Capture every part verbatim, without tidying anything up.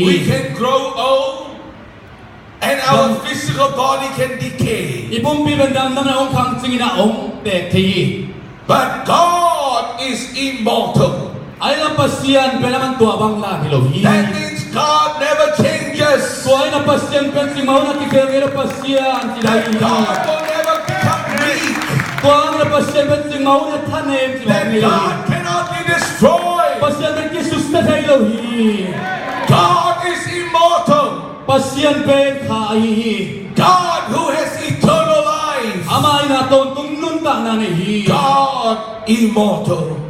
We can grow old and our physical body can decay. I pumpi pen damna in a hong khang cingin a hong tek thei hi. But God is immortal. Ahi zongin Pasian pen aman tua bang lai hi lo hi. That means God never changes. Tua ahih manin Pasian pen cingmah hun a kikhel ngei lo Pasian ci lai hi. That God will never become weak. Tua ahih manin Pasian pen cingmah hun a thanem ci bang hi. That God cannot be destroyed. Pasian pen kisusia thei lo hi. God is immortal. Pasian pen kha ahi hi. God who has eternal life. Amah in a tawntung nuntakna nei hi. God immortal.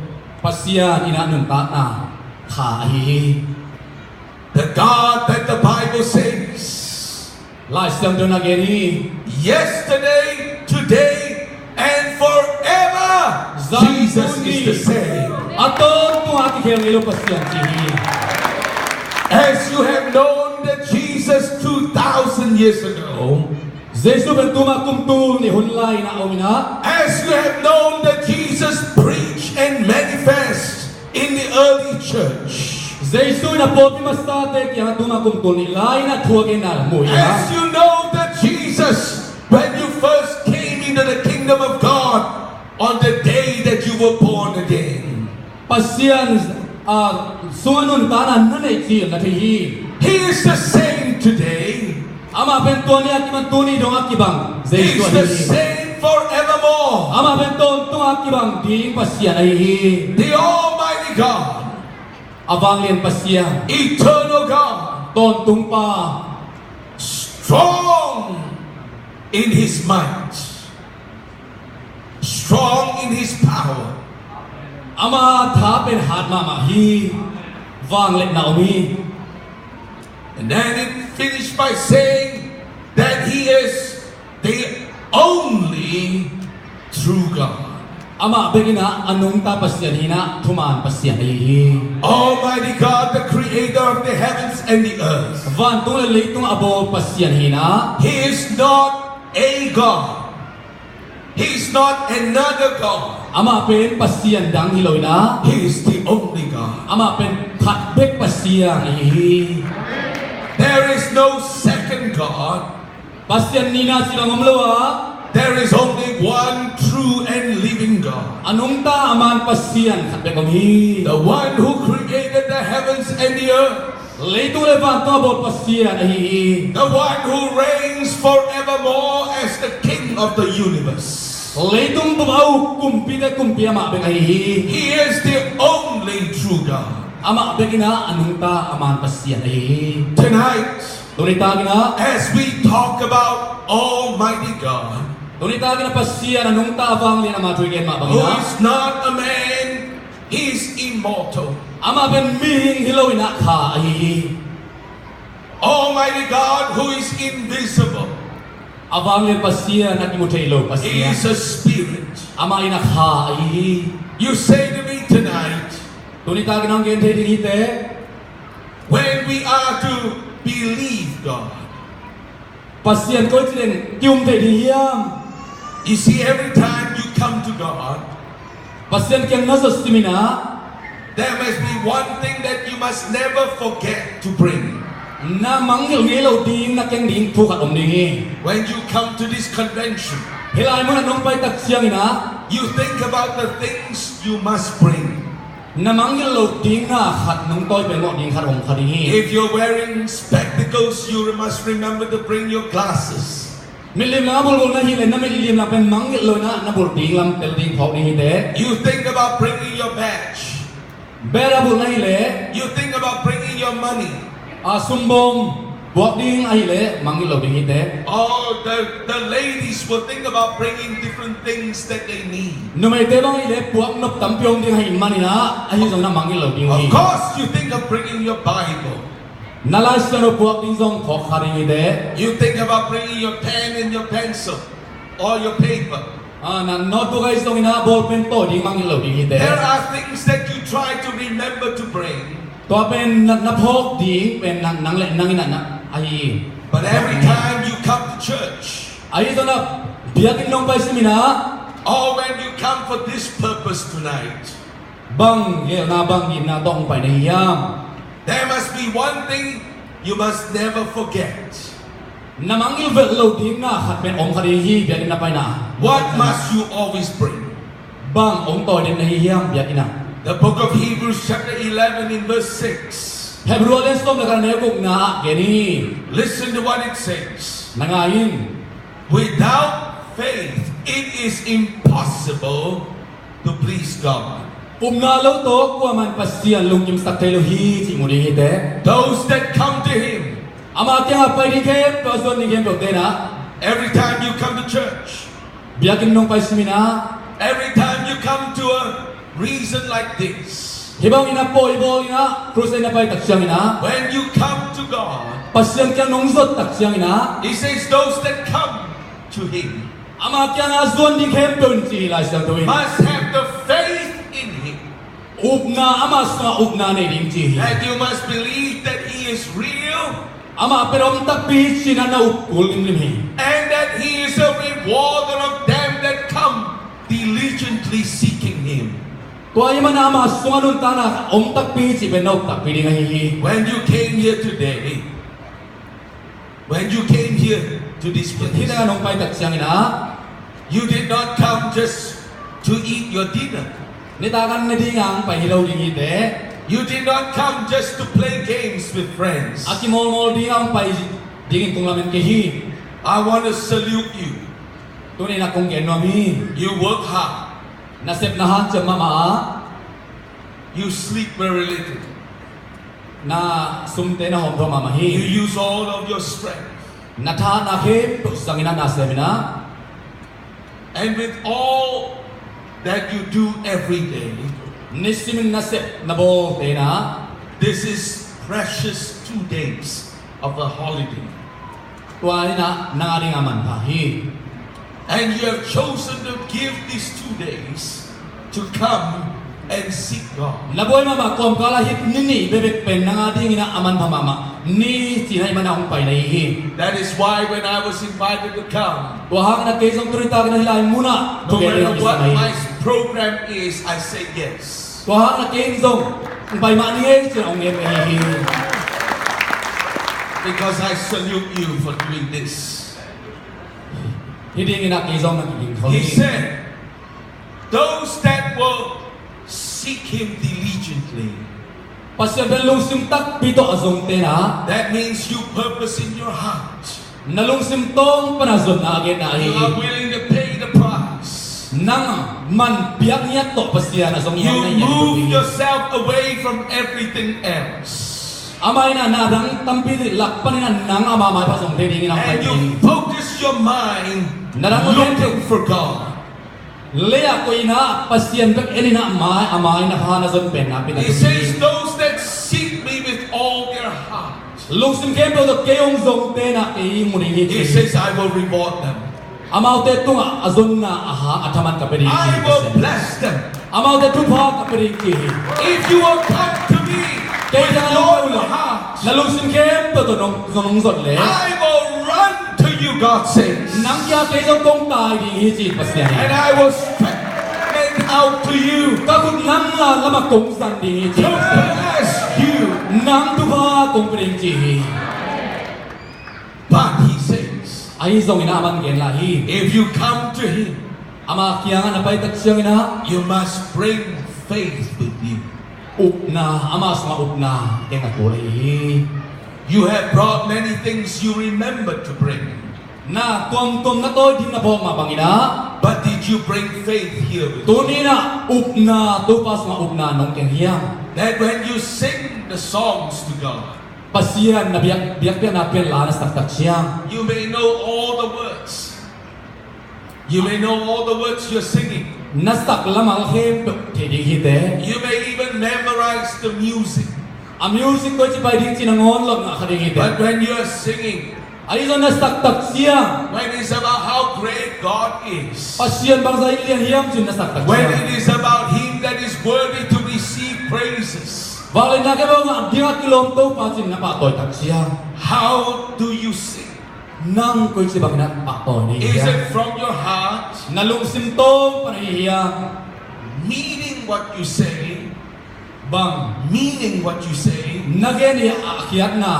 Pasian in a nuntakna kha ahi hi. The God that the Bible says, Lai Siangtho in a gen hi. Yesterday, today, and forever, Jesus is the same. A tawntung a kikhel ngei lo Pasian ci hi. As you have known that Jesus two thousand years ago, Jesu pen tuma kum tul nih hun lai-in a om in a. As you have known that Jesus preached and manifest in the early church. Jesu in a pawlpi masate kiangah tuma kum tul nih lai-in a thu a genna mu in a. As you know that Jesus, when you first came into the kingdom of God, on the day that you were born again. Pasian, ah, sungah nuntakna na neih cil na thei hi. He is the same today. Amah pen tua ni a kipan tuni dong a kibang Jesu ahi hi. He is the same forevermore. Amah pen tawntung a kibang ding Pasian ahi hi. The Almighty God. A vanglian Pasian. Eternal God. Tawntung Pa. Strong in his might. Strong in his power. Ama tha pen hat mahmah hi. Vangliatna om hi. And then it finished by saying that he is the only true God. Amah bek in a nungta Pasian hi in a, thuman Pasian ahi hi. Almighty God, the creator of the heavens and the earth. Vantung le leitung a bawl Pasian hi in a. He is not a God. He is not another God. Amah pen pasian dang hi lo in a. He is the only God. Amah pen khat bek Pasian ahi hi. There is no second God. Pasian nihna cih bang om lo a. There is only one true and living God. A nungta a man Pasian khat bek om hi. The one who created the heavens and the earth. Leitung le vantung a bawl Pasian ahi hi. The one who reigns forevermore as the King of the universe. Leitung bup a uk kumpite kumpi amah bek ahi hi. He is the only true God. Amah bek in a, a nungta a man Pasian ahi hi. Tonight, tuni takin a, as we talk about Almighty God, tuni takin a Pasian a nungta a vanglian ama thu i gen mah bangin a, who is not a man, he is immortal. Amah pen mihing hi lo in a kha ahi hi. Almighty God, who is invisible. A vanglian Pasian, a kimu thei lo Pasian. He is a spirit. Amah in a kha ahi hi. You say to me tonight, tuni takin hong gen thei ding hi teh, when we are to believe God. Pasian koi ci leng ki-um thei ding hiam? You see, every time you come to God, Pasian kiang na zawh simin a, there must be one thing that you must never forget to bring. Na mangngilh ngei lo ding, na keng ding thu khat om ding hi. When you come to this convention, hih lai mun ah nong pai tak ciangin a, you think about the things you must bring. Na mangngilh loh ding na khat, nong tawi pelmawh ding khat om kha ding hi. If you're wearing spectacles, you must remember to bring your glasses. Mitlim lam a bulbul na hih leh, na mitlim lam pen mangngilh lo in a, na bulh ding lam tel ding phawk ding hi teh. You think about bringing your badge. Badge a bulh na hih leh. You think about bringing your money. A, sumbawm buak ding ahih leh mangngilh lo ding hi teh. Oh, the, the ladies will think about bringing different things that they need. Numeite bang ahih leh puak nop tampi om ding ahih manin a, ahi zongin a mangngilh lo ding hi. Of course, you think of bringing your Bible. Na Lai Siangtho puak ding zong phawk kha ding hi teh. You think about bringing your pen and your pencil or your paper. A, na notebook ahi zongin a ball pen tawi ding mangngilh lo ding hi teh. There are things that you try to remember to bring. Tua pen na, na phawk ding pen nang, nang le nang in a na ahi. But every time you come to church, ahi zongin a biakinn nong pai simin a, or when you come for this purpose tonight, bang gelna, bang itna tawh hong pai na hiam? There must be one thing You must never forget. Na mangngilh velh loh ding na khat pen om kha ding hi, biakinn na paina. What must you always bring? Bang hong tawi den na hi hiam biakinn ah? The book of Hebrews chapter eleven in verse six. Hebru a lian sawm le khat a neu gukna ah gen hi. Listen to what it says. Na ngai in. Without faith, it is impossible to please God. Upna lo tawh kuaman Pasian lungkimsak thei lo hi cih mu ding hi teh. Those that come to Him. Ama kiangah pai ding khempeuh, a zuan ding khempeuh te na. Every time you come to church. Biakinn nong pai simin ah. Every time you come to a reason like this. Hih bangin a pawi bawlin ah, crusade na pai tak ciangin ah. When you come to God. Pasian kiang nong zot tak ciangin ah. He says those that come to Him. Ama kiangah zuan ding khempeuh in ci hi Lai Siangtho in. Must have the faith in Him. Upna, ama sungah upna nei ding ci hi. That you must believe that He is real. Amah pen om takpi hi cih na na up kul limlim hi. And that He is a rewarder of them that come diligently seeking Him. Tua ahih manin ama sungah nuntakna om takpi hi cih pen na up takpi ding ahi hi. When you came here today, when you came here to this place, hih tengah nong pai tak ciangin ah. You did not come just to eat your dinner. Nitak an na ding a hong pai hi lo ding hi teh. You did not come just to play games with friends. A kimawlmawl ding a hong pai dingin kong lamen kei hi. I want to salute you. Tuni-in ah kong gen nuam hi. You work hard. Nasepna hanciam mahmah a. You sleep very little. Na sumte na hawmthawh mahmah hi. You use all of your strength. Na tha na khempeuh zangin ah, na semin ah. And with all that you do every day, nisimin na sep na bawlte in ah. This is precious two days of a holiday. Tua in ah nang a ding a manpha hi. And you have chosen to give these two days to come and seek God. Na buai mahmah kawmkal ah hih ni nih bekbek pen nang a dingin ah a manpha mahmah ni cih na hih manin ah hong pai na hi hi. That is why when I was invited to come, tua hangin ah kei zong tuni takin ah hih lai munah no matter what my program is, I say yes. Tua hangin ah kei zong hong pai mah ni ei ci-in ah hong ngen hi hi. Because I salute you for doing this. Hih dingin ah kei zong na kiging kho hi. He said, those that will seek Him diligently. Pasian pen lungsim takpi tawh a zongte in ah. That means you purpose in your heart. Na lungsim tawng pan a zonna a genna ahi. You are willing to pay the price. Nang man piak ngiat tawh Pasian a zong. You move yourself away from everything else. Amah in ah na dang tampi lak panin ah nang ama maiah zong thei dingin ah. And you focus your mind looking for God. Lei-ah koih in ah Pasian bek en in ah, a mai, a mai na pha na zon pen na pi na. He says, those that seek me with all their heart. Lungsim khempeuh tawh kei hong zongte in ah kei mu ding hi. He says, I will reward them. Amaute tungah a zonna a ha, a thaman ka pia ding hi. I will bless them. Amaute thupha ka pia ding hi. If you will come to me with all your heart, na lungsim khempeuh tawh nong, nong zot leh. I will run to you, God says. Nang kiang kei zong kong tai ding hi ci Pasian in. And I will stretch my hand out to you. Ka khut nang lamah kong zang ding hi ci Pasian in. To bless you. Nang thupha kong pia ding ci hi. But he says, ahi zongin ah a man gen lai hi. If you come to him, ama kiangah na pai tak ciangin ah, you must bring faith with you. Upna, ama sungah upna kei na kul hi. You have brought many things you remember to bring. Na tuamtuam na tawi ding na phawk mah bangin ah. But did you bring faith here with you? Tuni-in ah upna, Topa sungah upna nong keng hiam? That when you sing the songs to God, Pasian na biak, biakpiakna pian la na sak tak ciang. You may know all the words. You may know all the words you're singing. Na sak lamal khempeuh thei ding hi teh. You may even memorize the music. A music koi ci pai ding ci nangawn lawh ngah kha ding hi teh. But when you're singing, ahi zong na sak tak ciang. When it's about how great God is. Pasian bangzah in lian hiam ci-in na sak tak ciang. When it is about him that is worthy to receive praises. Vangliatna khempeuh ngah dingin kilawm Topa ci-in na pahtawi tak ciang. How do you sing? Nang koici bangin na pahtawi ni hiam? Is it from your heart? Na lungsim tawng pan ahi hiam? Meaning what you say. Bang. Meaning what you say. Na gen hi a khiatna.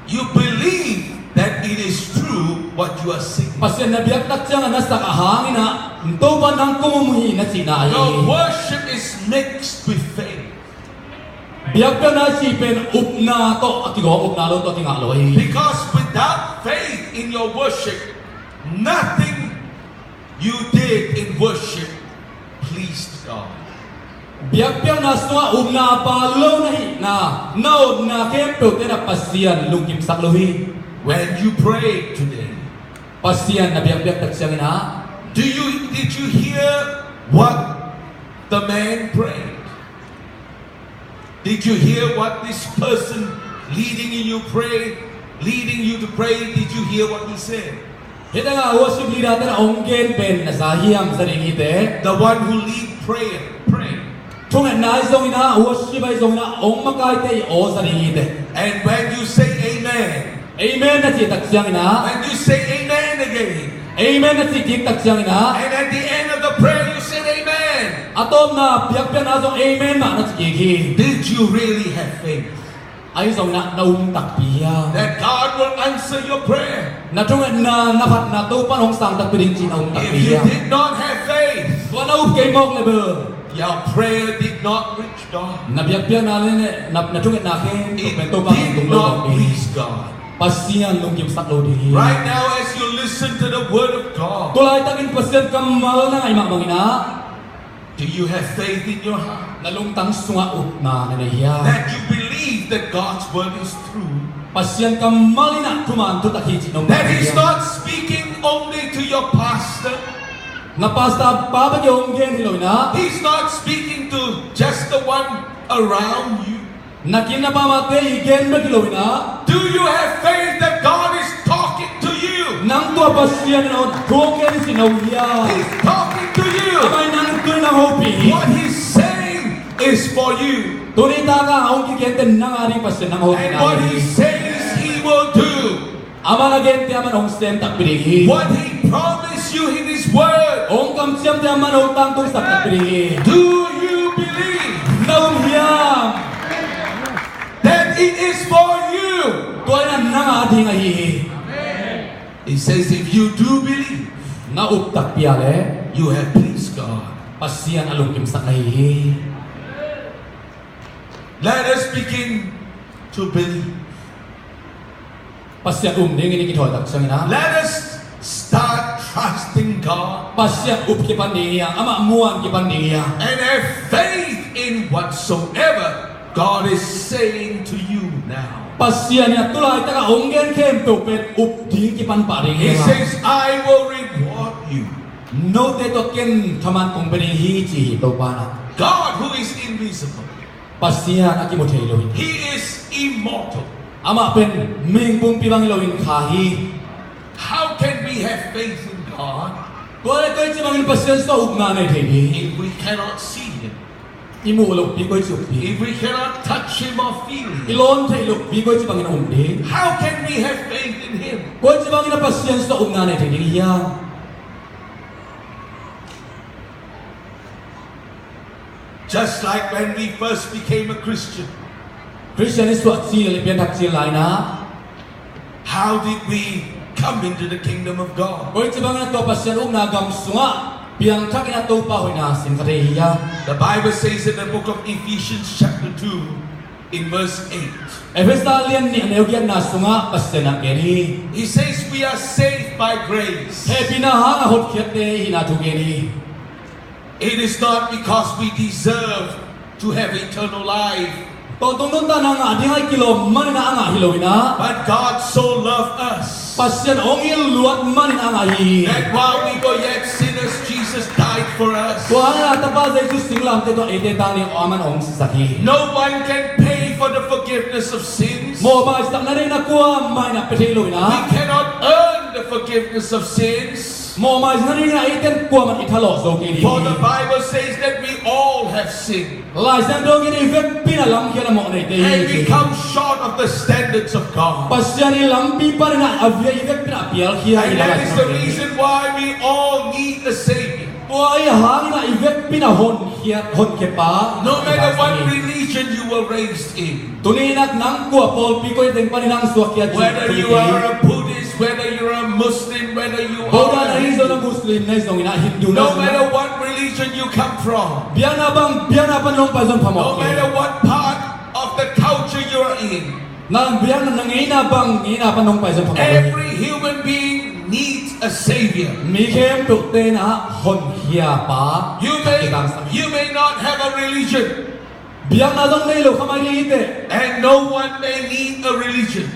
You believe that it is true what you are singing. Pasian na biak tak ciangin na sak a hangin ah, Topa nang kong um hi na cihna ahi. Your worship is mixed with faith. Biakpiakna cih pen upna tawh a kigawm, upna lo tawh a kingah lo ahi. Because without faith in your worship, nothing you did in worship pleased God. Biakpiakna sungah upna a pha lo na hihna, na upna khempeuhte na Pasian lungkimsak lo hi. When you pray today, Pasian na biakpiak tak ciangin ah, do you, did you hear what the man prayed? Did you hear what this person leading in you pray, leading you to pray, did you hear what he said? Hih tengah worship leader te na hong gen pen na za hiam, za ding hi teh. The one who lead prayer, pray. Thungetna ahi zongin ah, worship ahi zongin ah, hong makaite i aw za ding hi teh. And when you say amen, Amen na cih tak ciangin ah. When you say amen again. Amen na cih kik tak ciangin ah. And at the end of the prayer, you said amen. A tawpna biakpiakna zong amen mah na ci kik hi. Did you really have faith? Ahi zongin ah na um takpi hiam? That God will answer your prayer. Na thungetna, na phatna Topa in hong sang takpi ding cih na um takpi hiam? If you did not have faith, tua na up kei mawk leh bel, your prayer did not reach God. Na biakpiakna le na, na thungetna khempeuh pen Topa in hong tung lo mawk hi. It did not please God. Pasian lungkimsak lo ding hi. Right now, as you listen to the word of God, tu laitakin Pasian kammal na ngaih mah bangin ah, do you have faith in your heart? Na lungtang sungah upna na nei hiam? That you believe that God's word is true. Pasian kammal in ah thuman thutak hi cih na um hiam? That He's not speaking only to your pastor. Na pastor pa bek in hong gen hi lo in ah. He's not speaking to just the one around you. Na kiim na paam a te i gen bek hi lo in ah. Do you have faith that God is talking to you? Nang tua Pasian in hong thu hong gen hi cih na um hiam? He's talking to you. Amah in nang tuni in hong hopih hi. What He's saying is for you. Tuni tak a hong kigente nang a ding, Pasian nang hopihna hi. And what He says He will do. Amah na gente amah in hong sem takpi ding hi. What He promised you in His word. Hong kamciamte amah in hong tangtungsak takpi ding hi. Do you believe? Na um hiam? That it is for you. Tua in ah nang a ding ahi hi. He says, if you do believe, na up takpi a leh, you have pleased God. Pasian a lungkimsak na hi hi. Let us begin to believe. Pasian um dingin i kithawi tak ciangin ah. Let us start trusting God. Pasian up kipan ding hi hang, amah muan kipan ding hi hang. And have faith in whatsoever God is saying to you now. Pasian in ah tu laitak a hong gen khempeuh pen up ding kipan pah ding hi hang. He says, I will reward you. Note tawh ken thaman kong pia ding hi, ci hi Topa in ah. God who is invisible. Pasian a kimu thei lo hi. He is immortal. Amah pen mihing pumpi bang hi loin kha hi. How can we have faith in God? Tua leh koici bangin Pasian sungah upna nei thei ding? If we cannot see Him. I muh lopi koici up ding? If we cannot touch Him or feel Him. I lawn theih lopi koici bangin a um ding? How can we have faith in Him? Koici bangin a Pasian sungah upna nei thei ding hiam? Just like when we first became a Christian. Christian i suah cil, i pianthak cil lai-in ah. How did we come into the kingdom of God? Koici bangin a tua Pasian ukna gam sungah piangthak in a Topa hoihna sin kha thei hiam? The Bible says in the book of Ephesians chapter two, in verse eight. Efesa lian nih a neu giatna sungah Pasian in a gen hi. He says we are saved by grace. Hehpihna hangah hotkhiatte i hihna thu gen hi. It is not because we deserve to have eternal life. Tawntung nuntakna ngah ding a kilawm manin a ngah hi loin ah. But God so loved us. Pasian hong it luat manin a ngah hi. That while we were yet sinners, Jesus died for us. Tua hangin a Tapa Jesu singlamteh tawh eite tangin amah in hong sisak hi. No one can pay for the forgiveness of sins. Mawhmaisakna ding na kuamah in a pia thei loin ah. We cannot earn the forgiveness of sins. Mawhmaisakna ding na eite in kuamah in i thalawh zo kei ding hi. For the Bible says that we all have sinned. Lai Siangtho in i vekpi in a lamkhia in a mawh neite hi. And we come short of the standards of God. Pasian i lampi panin a via i vekpi in a pialkhia hi. And that is the reason why we all need a Savior. Tua ahih hangin ah i vekpi in ah honkhia, honkhia pa. No matter what religion you were raised in. Tuni in ah nang kua pawlpi koi teng panin nang suakhia cih. Whether you are a Buddhist, whether you are a Muslim, whether you are Buddha na hi zong, a Muslim na hi zong in ah, Hindu na hi zong in ah. No matter what religion you come from. Biakna bang, biakna pan nong pai zong phamawh kei. No matter what part of the culture you are in. Na biakna, na ngeina bang ngeina pan nong pai zong phamawh kei. Every human being needs a savior. Mi khempeuhte in ah honkhia pa. You may, you may not have a religion. Biakna zong nei lo kha mai ding hi teh. And no one may need a religion.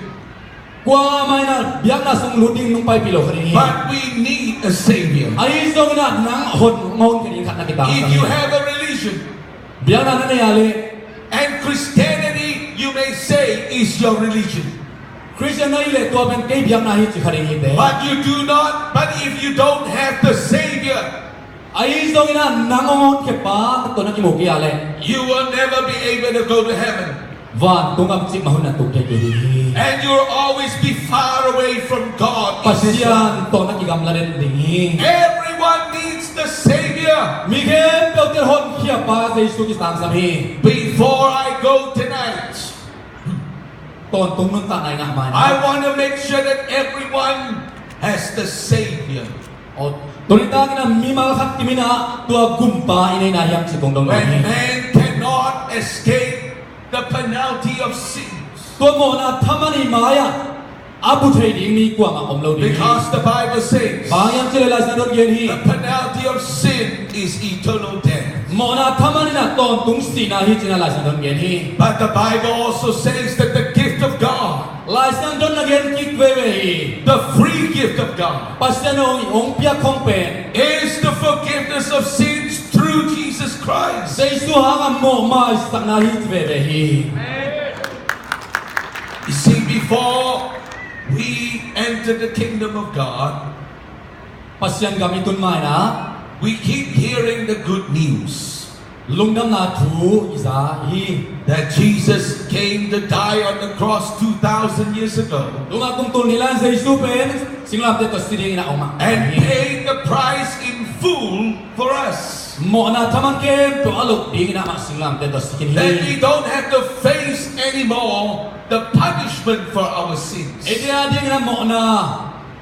Kuamah in ah biakna sung lut ding nong paipih lo kha ding hi. But we need a savior. Ahi zongin ah nang hon, hong honkhia ding khat na kitamtang hi. If you have a religion, biakna na nei a leh, and Christianity, you may say, is your religion. Christian na hih leh tua pen kei biakna hi ci kha ding hi teh. But you do not, but if you don't have the savior, ahi zongin ah nang hong honkhia pa tawh na kimu kei a leh, you will never be able to go to heaven. Vantung gam cih mah hun na tung kei kei ding hi. And you will always be far away from God in this life. Pasian tawh na kigamla den ding hi. Everyone needs the savior. Mi khempeuhte in honkhia pa Jesu kitangsam hi. Before I go tonight, tawntung nuntakna i ngah ma-in ah, I want to make sure that everyone has the savior. Aw, tuni takin ah mimal khat kim in ah tua gumpa i neihna hiam cih kong dong dong hi. When man cannot escape the penalty of sins. Tua mawhna thaman i mai-ah a bu thei ding mi kuamah om lo ding hi. Because the Bible says, bang hang hiam cih leh Lai Siangtho in gen hi. The penalty of sin is eternal death. Mawhna thaman in ah tawntung sihna hi ci-in ah Lai Siangtho in gen hi. But the Bible also says that the gift of God, Lai Siangtho in ah gen kik veve hi. The free gift of God, Pasian hong, hong piak khong pen, is the forgiveness of sins through Jesus Christ. Jesu hangah mawh maisakna hi ci veve hi. You see, before we enter the kingdom of God, Pasian gam i tun ma-in ah, we keep hearing the good news. Lungdamna thu i za hi. That Jesus came to die on the cross two thousand years ago. Tung a kum tul nih lai-in Jesu pen singlamteh tawh si dingin a om hi. And paid the price in full for us. Mawhna thaman khempeuh a loh dingin amah singlamteh tawh si khin hi. That we don't have to face anymore the punishment for our sins. Eite a dingin a mawhna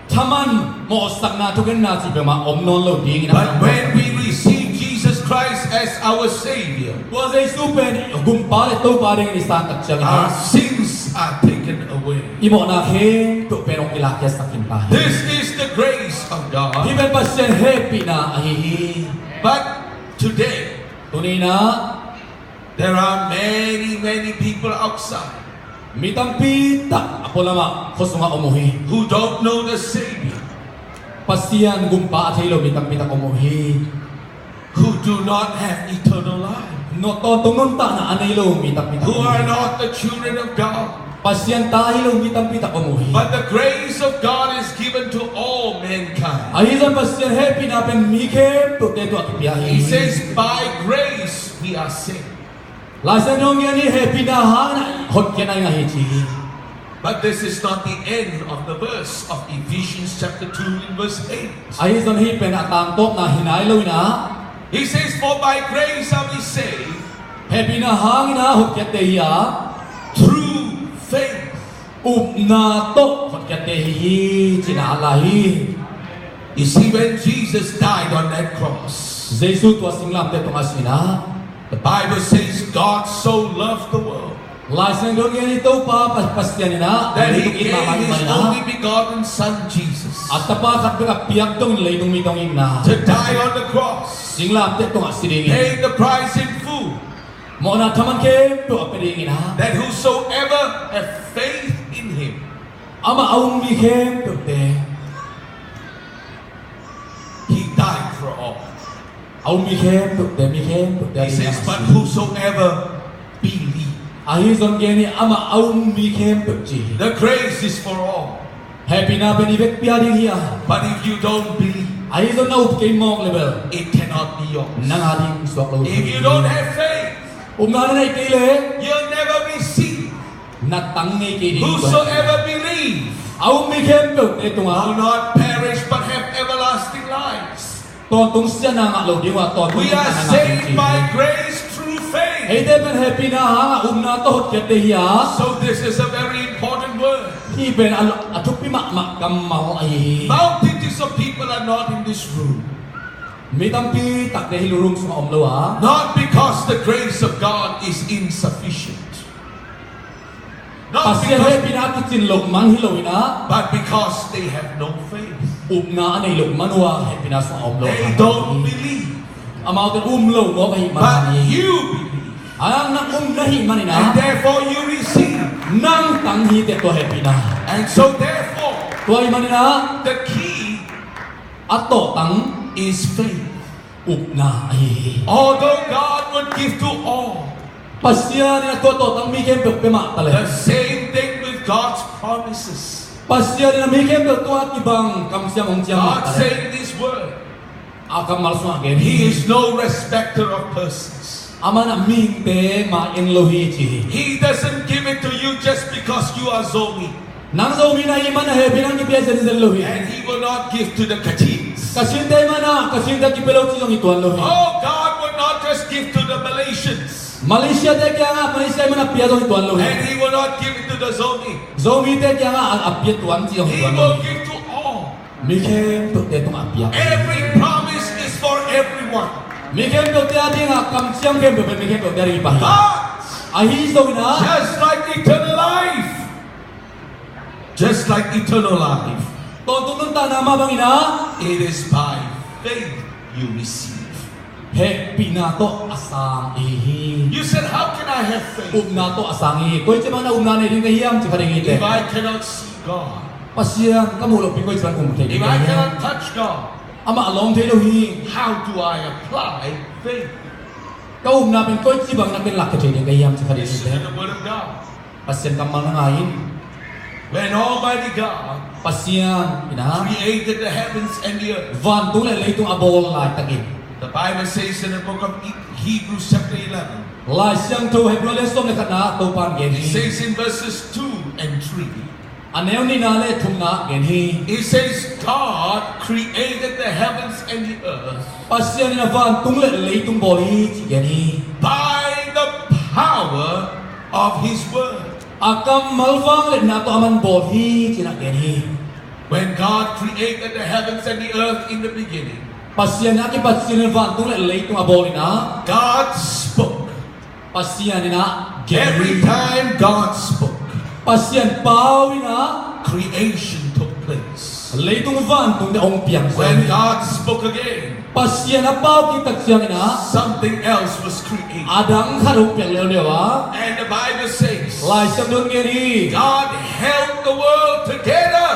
thaman, mawhsakna, thukhenna cih peuhmah om nawn lo dingin a. But when we receive Jesus Christ as our Savior, tua Jesu pen Gumpa le Topa dingin i san tak ciangin, our sins are taken away. I mawhna khempeuh pen hong kilakhiatsak khin ta hi. This is the grace of God. Hih pen Pasian hehpihna ahi hi. But today, tuni-in ah, there are many, many people outside, mi tampi tak a pualamah khua sungah om uh hi, who don't know the Savior, Pasian Gumpa a thei lo mi tampi tak om uh hi. Who do not have eternal life, no, tawntung nuntakna a nei lo mi tampi tak om uh hi. Who are not the children of God. Pasian ta hi lo mi tampi tak om uh hi. But the grace of God is given to all mankind. Ahi zongin Pasian hehpihna pen mi khempeuhte tungah kipia hi. He says, "By grace we are saved." Lai Siangtho in hong gen hi, hehpihna hangin hotkhiatna i ngah hi ci hi. But this is not the end of the verse of Ephesians chapter two in verse eight. Ahi zongin hih pen a tangtawpna hi nai lo-in ah, he says, "For by grace are we saved." Hehpihna hangin ah hotkhiatte hi a, through faith. Upna tawh hotkhiatte hi hi, cihna a la hi. You see, when Jesus died on that cross, Jesu tua singlamteh tungah a si-in ah, the Bible says, "God so loved the world, Lai Siangtho in gen hi, Topa Pa-, Pasian in ah, that he gave his only begotten Son, Jesus, a Tapa khat bek a piak dongin leitung mite hong itna, to die on the cross, singlamteh tungah si dingin, pay the price in full." Mawhna thaman khempeuh a pia dingin ah, that whosoever have faith in him, amah a um mi khempeuhte, he died for all. A um mi khempeuhte, mi khempeuhte a dingin amah si. He says, "But whosoever believe." Ahi zongin gen hi, amah a um mi khempeuh ci hi. The grace is for all. Hehpihna pen i vekpi a ding hi a. But if you don't believe, ahi zongin na up kei mawk leh bel, it cannot be yours. Nang a ding suak lo. If you don't have faith, upna na neih kei leh, you'll never receive. Na tang ngei kei ding. Whosoever believe, a um mi khempeuhte tungah, will not perish but have everlasting life. Tawntung siatna ngah lo ding uh a, tawntung We are nuntakna ngah ding saved ci. By grace through faith. Eite pen hehpihna hangah upna tawh hotkhiat te hi a. So this is a very important word. Hih pen a, a thupi mahmah kammal ahi hi. Multitudes of people are not in this room. Mi tampi takte hih room sungah om lo a. Not because the grace of God is insufficient. Not Pasian because hehpihna a kicin loh man hi lo in a. But because they have no faith. Upna a neih loh man uh a hehpihna sungah om lo. They don't believe. Amaute um lo mawk ahih man hi. But you believe. A nang um na hih manin a. And therefore you receive. Nang tang hi teh tua hehpihna. And so therefore, tua ahih manin a. The key a tawhtang is faith. Upna ahi hi. Although God would give to all. Pasian in a tua tawhtang mi khempeuh pia mah ta leh. The same thing with God's promises. Pasian in a mi khempeuh tua kibang kamciam hong ciam mah ta leh. God said in His word. A kammal sungah gen hi. He is no respecter of persons. Aman a mihingte ma en lo hi ci hi. He doesn't give it to you just because you are Zomi. Nang Zomi na hih man a hehpihna hong kipia zenzen lo hi. And He will not give to the Kachins. Kachinte man a Kachinte kipia lo ci zong hi tuan lo hi. Oh, God will not just give to the Malaysians. Malaysiate kiangah Malaysia man a pia zong hi tuan lo hi. And He will not give it to the Zomi. Zomite kiangah a, a pia tuan ci zong hi tuan lo hi. He will give to all. Mi khempeuhte tungah a piak. Every promise is for everyone. Mi khempeuhte a dingah kamciam khempeuh pen mi khempeuhte a ding hi pah hi. But ahi zongin a, just like eternal life, just like eternal life, tawntung nuntakna mah bangin a, it is by faith you receive. Hehpihna tawh a sang ahi hi. You said, "How can I have faith? Upna tawh a sang hi. Koici bangin a upna nei ding ka hiam?" ci kha ding hi teh. If I cannot see God, Pasian ka muh lohpi koici bangin um thei ding ka hiam? If I cannot touch God, amah a lawm thei lo hi. How do I apply faith? Ka upna pen koici bangin a ken lakkhia thei ding ka hiam ci kha ding hi teh. Listen to the word of God. Pasian kammal na ngai in. When Almighty God, Pasian in a, created the heavens and the earth, vantung le leitung a bawl laitakin, the Bible says in the book of Hebrews chapter eleven, Lai Siangtho Hebrew lian sawm le khatna Topa'n gen hi. It says in verses two and three. A neu nihna le thumna gen hi. It says, "God created the heavens and the earth." Pasian in a vantung le leitung bawl hi ci gen hi. By the power of His word. A kammal vangliatna tawh aman bawl hi ci-in a gen hi. When God created the heavens and the earth in the beginning, Pasian in a kipat ciangin vantung le leitung a bawl in a, God spoke. Pasian in a gen hi. Every time God spoke, Pasian pau in a, creation took place. Leitung vantung te hong piang. When God spoke again, Pasian a pau kik tak ciangin a, something else was created. A dang khat hong piang leuleu a. And the Bible says, Lai Siangtho in gen hi. God held the world together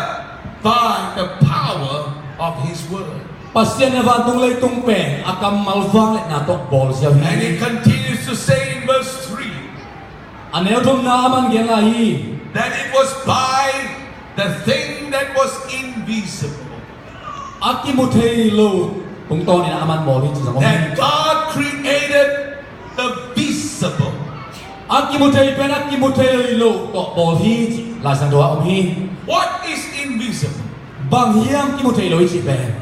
by the power of His word. Pasian in a vantung leitung pen a kammal vangliatna tawh bawl ziau hi. And it continues to say in verse three, a neu thumna aman gen lai hi, that it was by the thing that was invisible. A kimu thei lo tungtawnin aman bawl hi ci zong om hi. That God created the visible. A kimu thei pen a kimu thei lo tawh bawl hi ci Lai Siangtho ah om hi. What is invisible? Bang hiam kimu thei lo i cih pen?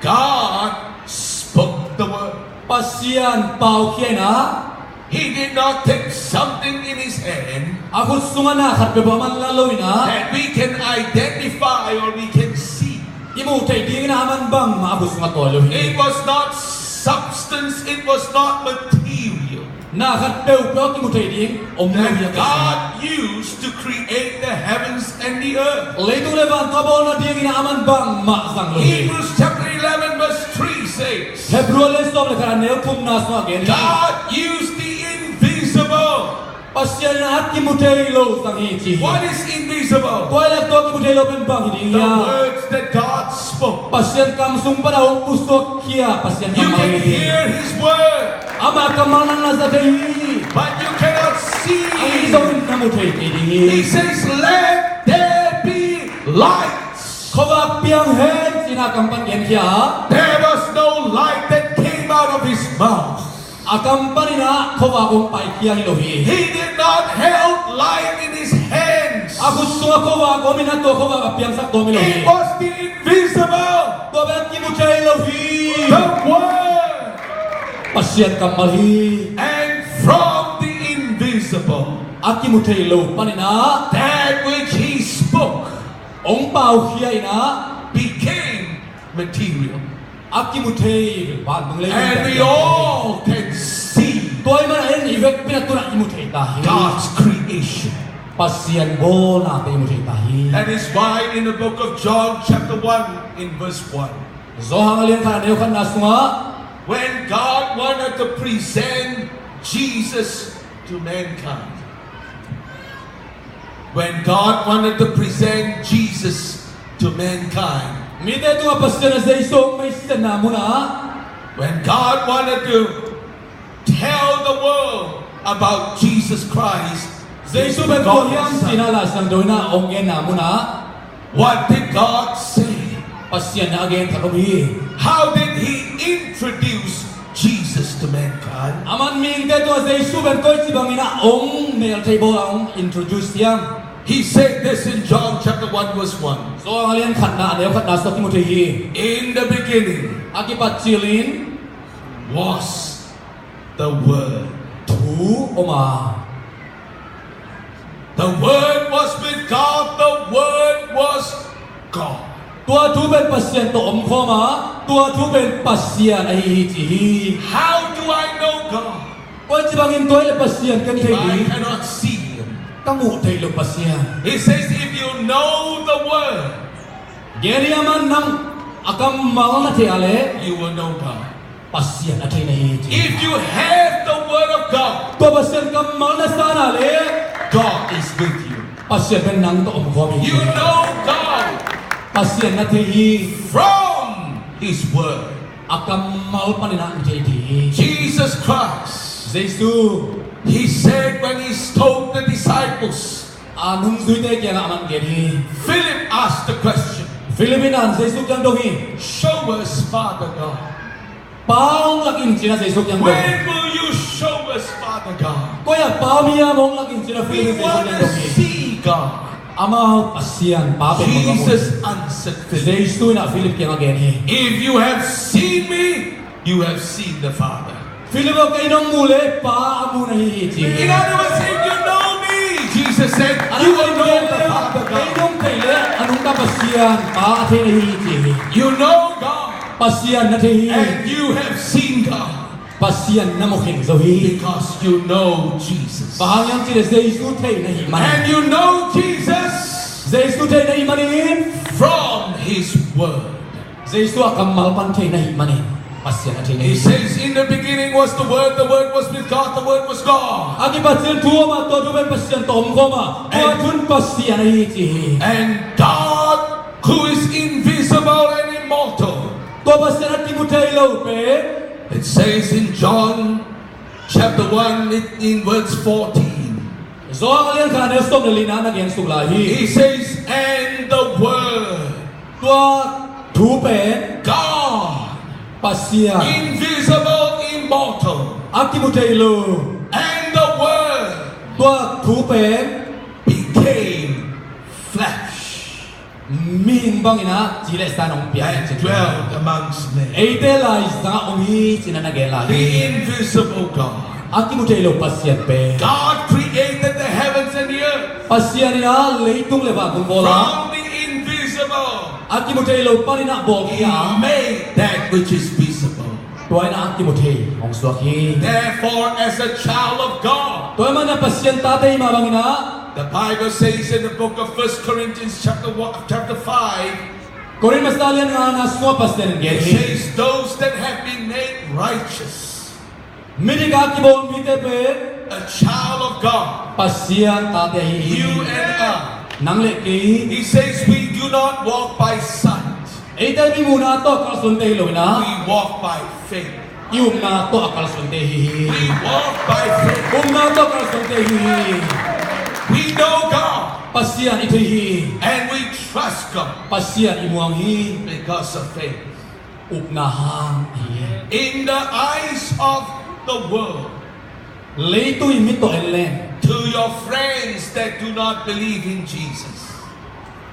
God spoke the word. Pasian pau khia in a. He did not take something in His hand, a khut sungah na khat peuhpeuh aman la lo in a, that we can identify or we can see. I muh theih dingin a aman bangmah a khut sungah tawi lo hi. It was not substance, it was not material. Na khat peuhpeuh a kimu thei ding om lo hi a. That God used to create the heavens and the earth. Leitung le vantung a bawlna dingin a aman bangmah zang lo hi. Hebrews chapter eleven verse three says, Hebru a lian sawm le khat a neu thumna sungah gen hi. God used the invisible. Pasian in a kimu thei lo zang hi ci hi. What is invisible? Tua hi leh tua kimu thei lo pen bang hi ding hiam? The words that God spoke. Pasian kam sung pan a hong pusuak khia Pasian kammal hi. You can hear His word. Amah kammal nang na za thei hi. But you cannot see. Ahi zongin na mu thei kei ding hi. He says, "Let there be light." Khuavak piang hen ci-in a kam pan genkhia. There was no light that came out of His mouth. A kam panin a khuavak hong paikhia hi lo hi. He did not held light in His hands. A khut sungah khuavak om in a tua khuavak a piangsak tuam hi lo hi. It was the invisible. Tua pen a kimu thei lo hi. The Word. Pasian kammal hi. And from the invisible. A kimu thei lo panin ah. That which he spoke. Hong paukhia in ah. Became material. A kimu thei vantung lei. And we all can see. Tua ahih manin i vekpi in ah tu-in ah i mu thei ta hi. God's creation. Pasian bawlnate i mu thei ta hi. That is why in the book of John chapter one in verse one. Johan a lian khat a neu khatna sungah. When God wanted to present Jesus to mankind. When God wanted to present Jesus to mankind. Mite tungah Pasian in Jesu hong meisiatna munah. When God wanted to tell the world about Jesus Christ, Jesu pen kua hiam cih in ah Lai Siangtho in ah hong genna munah. What did God say? Pasian in a gen khat om hi. How did he introduce Jesus to mankind? Aman mihingte tungah Jesu pen koici bangin ah hong melthei bawl a, hong introduce hiam? He said this in John chapter one verse one. Johan a lian khatna a neu khatna sungah kimu thei hi. In the beginning. A kipat cilin. Was the Word. Thu om a. The Word was with God. The Word was God. Tua thu pen Pasian tawh omkhawm a, tua thu pen Pasian ahi hi ci hi. How do I know God? Koici bangin tua ahih leh Pasian ka thei ding? If I cannot see him. Ka muh theih loh Pasian. He says, if you know the Word, gen hi, aman nang a kammal na thei a leh, you will know God. Pasian a thei na hi ci. If you have the Word of God, tua Pasian kammal na san a leh, God is with you. Pasian pen nang tawh omkhawm hi. You know God. Pasian na thei hi. From His Word. A kammal panin ah na thei ding hi. Jesus Christ. Jesu. He said when He told the disciples. A nungzuite kiangah aman gen hi. Philip asked the question. Philip in ah Jesu kiang dong hi. Show us Father God. Pa hong lak in ci-in ah Jesu kiang dong. When will you show us Father God? Koi-ah Pa om hiam hong lak in ci-in ah Philip in Jesu kiang dong hi. We want to see God. Amau Pasian Pa pen hong lak un. Jesus answered Philip. Jesu in ah Philip kiangah gen hi. If you have seen me, you have seen the Father. Philip aw, kei nong muh leh Pa a mu na hi hi ci hi. In other words, if you know me, Jesus said, you will know the Father God. Kei nong theih leh a nungta Pasian Pa a thei na hi hi ci hi. You know God. Pasian na thei hi. And you have seen God. Pasian na mu khin zo hi. Because you know Jesus. Bang hang hiam cih leh Jesu thei na hih manin. And you know Jesus. Jesu thei na hih manin. From His Word. Jesu a kammal pan thei na hih manin Pasian a thei na hi. He says, in the beginning was the Word, the Word was with God, the Word was God. A kipat ciangin thu a om a, tua thu pen Pasian tawh omkhawm a, tua thu pen Pasian ahi hi ci hi. And God, who is invisible and immortal. Tua Pasian a kimu thei lo pen. It says in John chapter one, in verse fourteen. Johan a lian khat a neu sawm le lina na gen suk lai hi. He says, and the Word. Tua thu pen. God. Pasian. Invisible, immortal. A kimu thei lo. And the Word. Tua thu pen. Became flesh. Mihing bangin ah ci le sa in hong piang. And dwelt amongst men. Eite laizang ah om hi ci-in ah na gen lai hi. The invisible God. A kimu thei lo Pasian pen. God created the heavens and the earth. Pasian in ah leitung le vantung bawl a. From the invisible. A kimu thei lo panin ah bawl hi a. He made that which is visible. Tua in ah a kimu thei hong suak hi. Therefore, as a child of God, tua ahih manin ah Pasian tate i hih mah bangin ah, the Bible says in the book of First Corinthians chapter one, chapter five, Korin masa lian nga na sungah Pasian in gen hi. It says, those that have been made righteous. Midik a kibawl mite pen. A child of God. Pasian tate ahi hi. You and I. Nang le kei. He says, we do not walk by sight. Eite mi muhna tawh a kalsuante hi lo in ah. We walk by faith. I upna tawh a kalsuante hi hi. We walk by faith. Upna tawh a kalsuante hi hi. We know God. Pasian i thei hi. And we trust God. Pasian i muang hi. Because of faith. Upna hang hi. In the eyes of the world. Leitung i mit tawh en leng. To your friends that do not believe in Jesus.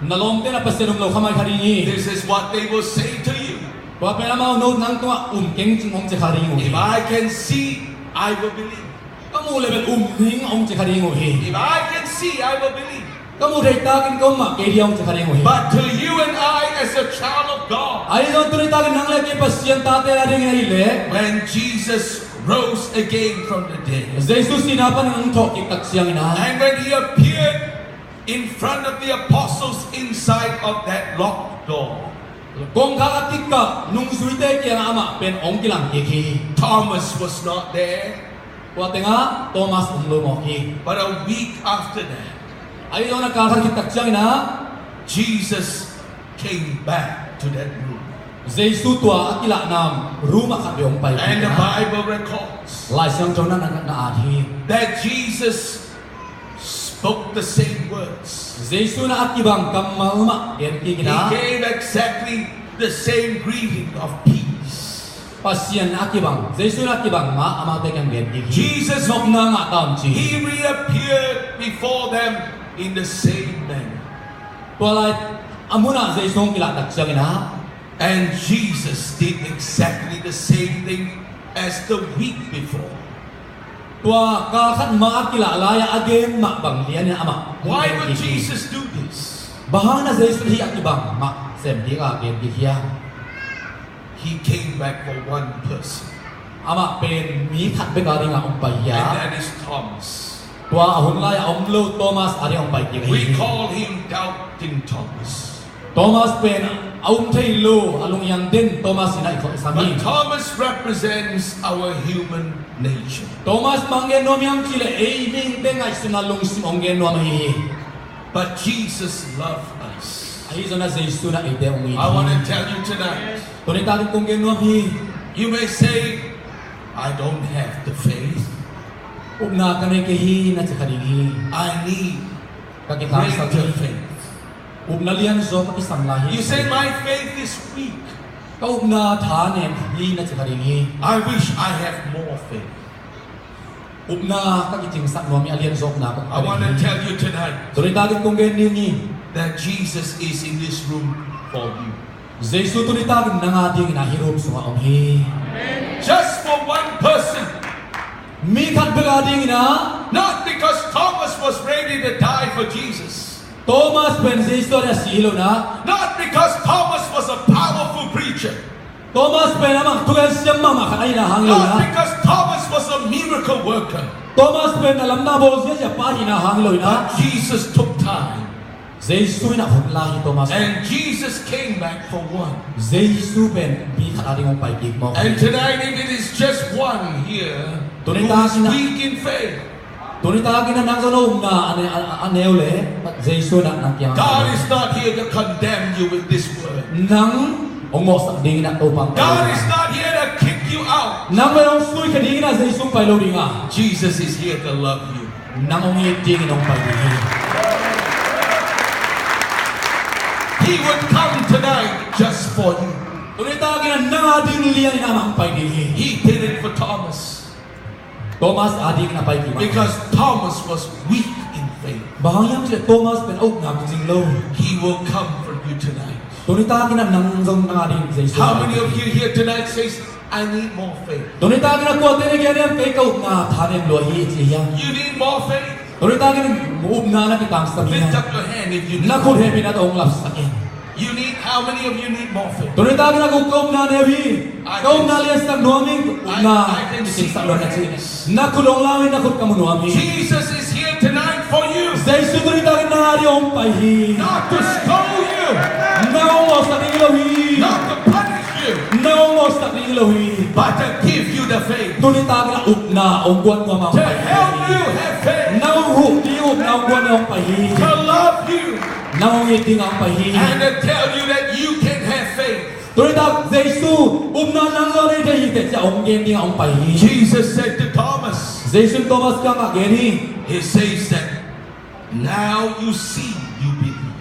Na lawmte na Pasian um lo kha mai kha ding hi. This is what they will say to you. Tua pen amau no nang tungah um keng cin hong ci kha ding uh hi. If I can see, I will believe. Ka muh leh bel um ning hong ci kha ding uh hi. If I can see, I will believe. Ka muh theih takin ka um mah kei ding hong ci kha ding uh hi. But to you and I, as a child of God, ahi zong tuni takin nang le kei Pasian tate a dingin ahih leh, when Jesus rose again from the dead, Jesu sihna panin hong thawhkik tak ciangin ah, and when he appeared in front of the apostles inside of that locked door, kongkhak a kikah nungzuite kiangah amah pen hong kilang kik hi. Thomas was not there. Tua tengah Thomas om lo mawk hi. But a week after that, ahi zong a kal khat khit tak ciangin ah, Jesus came back to that room. Jesu tua a kilahna room ah khat vei hong pai kik. And the Bible records, Lai Siangtho na, na, na at hi, that Jesus spoke the same words. Jesu in a kibang kammal mah gen kik in ah, he gave exactly the same greeting of peace. Pasian a kibang, Jesu in a kibang mah amaute kiang gen kik hi. Jesus, nopna ngah ta un ci. He reappeared before them in the same manner. Tua lai a munah Jesu hong kilah tak ciangin ah, and Jesus did exactly the same thing as the week before. Tua kal khat mah a kilah lai-ah a gen mah bang lianin amah. Why would Jesus do this? Bang hang na Jesu hih a kibang mah sem dingah gen kik hiam? He came back for one person. Amah pen mi khat bek a dingah hong pai hi a. And that is Thomas. Tua a hun lai-ah om lo Thomas a dingah hong pai kik hi. We call him Doubting Thomas. Thomas pen a um thei lo, a lunghiang den Thomas in ah i kholhsam hi. But Thomas represents our human nature. Thomas bang gen nuam hiam cih leh ei mihingte ngaihsutna lungsim hong gen nuam ahi hi. But Jesus loved us. Ahi zongin ah Jesu in ah eite hong it hi. I want to tell you tonight. Tuni takin kong gen nuam hi. You may say, "I don't have the faith." Upna ka nei kei hi na ci kha ding hi. I need greater faith. Ka kitangsam hi. Upna lianzaw ka kisam lai hi. You say, "My faith is weak." Ka upna tha nem hi na ci kha ding hi. I wish I have more faith. Upna ka kicingsak nuam hi, a lianzaw upna ka. I want to tell you tonight. Tuni takin kong gen ding hi. That Jesus is in this room for you. Jesu tuni takin nang a dingin ah hih room sungah om hi. Just for one person. Mi khat bek a dingin ah. Not because Thomas was ready to die for Jesus. Thomas pen Jesu a si hi lo in ah. Not because Thomas was a powerful preacher. Thomas pen amah thugen siam mahmah khat ahihna hang hi lo in ah. Not because Thomas was a miracle worker. Thomas pen a lamdang bawl ziahziah pa ahihna hang hi lo in ah. But Jesus took time. Jesu in ah hun la hi Thomas. And Jesus came back for one. Jesu pen mi khat a ding hong pai kik mawk hi. And tonight, if it is just one here who is weak in faith, tuni takin ah nang zong na upna a ne-, a, a neu leh, Jesu in ah nang kiang. God is not here to condemn you with this word. Nang hong mawhsak dingin ah Topa. God is not here to kick you out. Nang pen hong suikhia dingin ah Jesu pai lo ding a. Jesus is here to love you. Nang hong it dingin hong pai ding hi. He would come tonight just for you. Tuni takin ah nang a ding lianin amah hong pai ding hi. He did it for Thomas. Thomas a dingin a pai kik mah. Because Thomas was weak in faith. Bang hang hiam cih leh Thomas pen a upna kicing lo. He will come for you tonight. Tuni takin ah nang zong nang a dingin Jesu. How many of you here tonight says, "I need more faith"? Tuni takin ah kuate na gen hiam, kei ka upna tha nem lua hi ci hiam? You need more faith. Tuni takin upna na kitangsam hiam? Lift up your hand if you need. Na khut hehpihna tawh hong lapsak in. You need, how many of you need more faith? Tuni takin ah ka upna neu hi. Ka upna liansak nuam hi. Upna kicingsak nuam hi na ci. Na khut hong lau in, na khut ka mu nuam hi. Jesus is here tonight for you. Jesu tuni takin nang a ding hong pai hi. Not to scold you. Nang hong mawhsak ding hi lo hi. Not to punish you. Nang hong mawhsak ding hi lo hi. But to give you the faith. Tuni takin ah upna hong guan nuam a hong pai hi. To help you have faith. Nang hong huh ding upna hong guan a hong pai hi. To love you. Nang hong it ding a hong pai hi. And to tell you that you can have faith. Tuni tak Jesu upna nang zong nei thei hi teh ci a hong gen ding a hong pai hi. Jesus said to Thomas, Jesu in Thomas kiangah gen hi. He says that, "Now you see, you believe."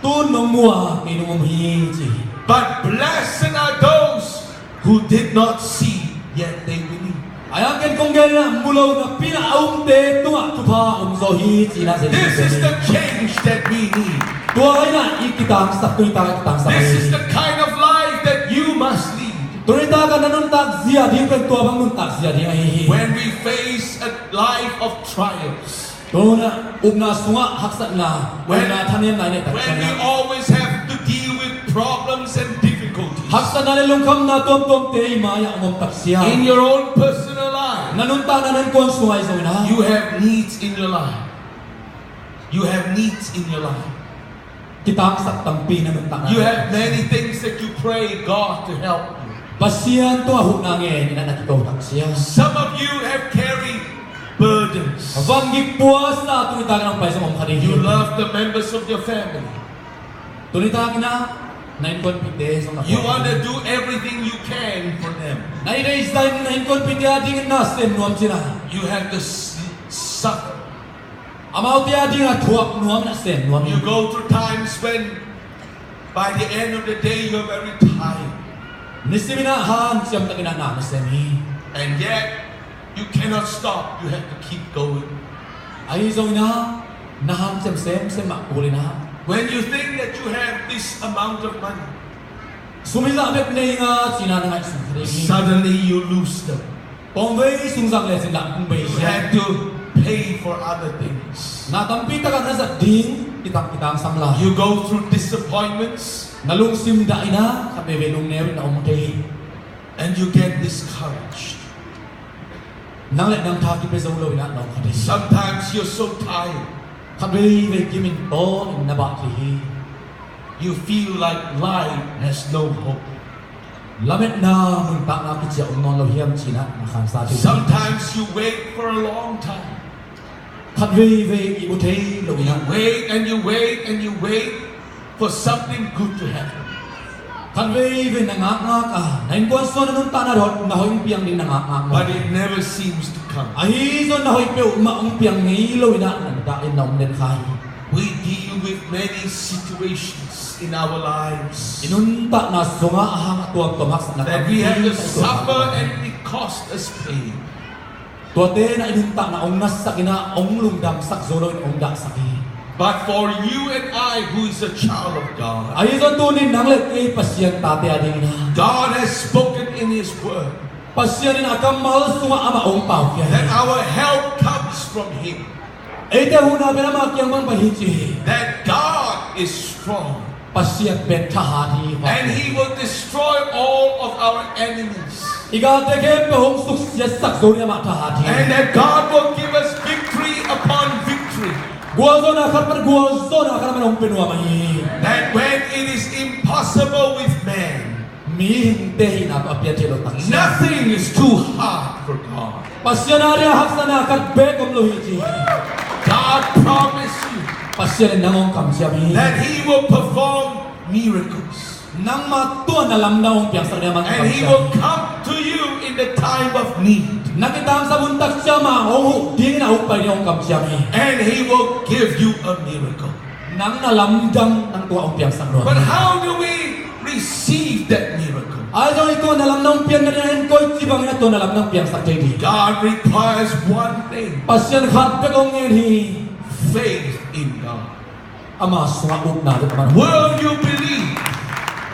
Tu-in nong mu a, kei nong um hi ci hi. But blessed are those who did not see, yet they believe. Ahi hangin kong gen hi, mu lo napi-in a umte tungah thupha om zaw hi ci-in ah Jesu in. This is the change that we need. Tua hi-in ah i kitangsak, tuni tak i kitangsak. This is the kind of life that you must live. Tuni tak a na nuntak zia ding pen tua bang nuntak zia ding ahi hi. When we face a life of trials, tuni a upna sungah haksatna, when, upna thanemna i neih tak ciangin, when we always have to deal with problems and difficulties, haksatna le lungkhamna tuamtuamte i mai-ah om tak ciang, in your own personal life, na nuntakna na innkuan sungah ahi zongin ah, you have needs in your life. You have needs in your life. Kitangsak tampi na nuntakna. You have many things that you pray God to help you. Pasian tungah huhna ngen in ah na kiko tak ciang. Some of you have carried burdens. Vangik puasa tuni tak in ah hong pai zong om kha ding hi. You love the members of your family. Tuni tak in ah na innkuanpihte zong na, you want to do everything you can for them. Na i deihzah in na innkuanpihte adingin na sem nuam cih na. You have to s-, suffer. Amaute adingin a thuak nuam, na sem nuam. You go through times when by the end of the day you are very tired. Nisimin ah hanciam takin ah na sem hi. And yet you cannot stop. You have to keep going. Ahi zongin ah na hanciam semsem mah kul in ah. When you think that you have this amount of money, sum hizah bek nei ing a ci-in ah na ngaihsun kha ding hi. Suddenly you lose them. Kong vei sung zang lecin lah kong vei. You have to pay for other things. Na tampi tak ah na zat ding, kitang, kitangsam lai. You go through disappointments. Na lungsim dah in ah khat veivei lungneu in na om thei hi. And you get discouraged. Nang le nang tha kipia zo lo in ah na om kha thei hi. Sometimes you're so tired. Khat veivei kimin tawn in na bah thei hi. You feel like life has no hope. Lametna, nuntakna kiciah om nawn lo hiam ci-in ah na khansa thei hi. Sometimes you wait for a long time. Khat veivei ihmu thei lo in ah. You wait and you wait and you wait for something good to happen. Khat veivei na ngakngak a, na innkuan sungah na nuntakna dot na hoih hong piang ding na ngakngak maw. But it never seems to come. Ahi zong na hoih peuhmah hong piang ngei lo in ah na dah in na om den kha hi. We deal with many situations in our lives. I nuntakna sungah a hang a tuamtuam haksatna that we have to suffer and it cost us pain. Tuate in ah i nuntakna hong natsak in ah, hong lungdamsak zo lo in hong dahsak hi. But for you and I, who is a child of God, ahi zong tuni nang le kei Pasian tate adingin ah, God has spoken in His word. Pasian in a kammal sungah amah hong paukhia hi. That our help comes from Him. Eite huhna pen ama kiang bang pai hi ci hi. That God is strong. Pasian pen thahat hi. And He will destroy all of our enemies. I galte khempeuh hong suksiatsak zo ding amah thahat hi. And that God will give us victory upon victory. Gualzawhna khat pan gualzawhna khat amah hong pia nuam ahi hi. That when it is impossible with man, mihingte hihna tawh a piathei lo tak ciang, nothing is too hard for God. Pasian adingin haksatna khat beek om lo hi ci hi. God promise you, Pasian in nang hong kamciam hi. That He will perform miracles. Nangmah tua na lamdang hong piangsak ding a man hong kamciam hi. And He will come to you in the time of need. Na kitangsap hun tak ciang amah hong huh dingin a hong pai ding hong kamciam hi. And He will give you a miracle. Nang na lamdang nang tungah hong piangsak nuam hi. But how do we receive that miracle? Ahi zong i tua na lamdang hong pian nadingin koici bangin a tua na lamdang piangsak thei ding? God requires one thing. Pasian khat bek hong ngen hi. Faith in God. Ama sungah upna bek a man. Will you believe?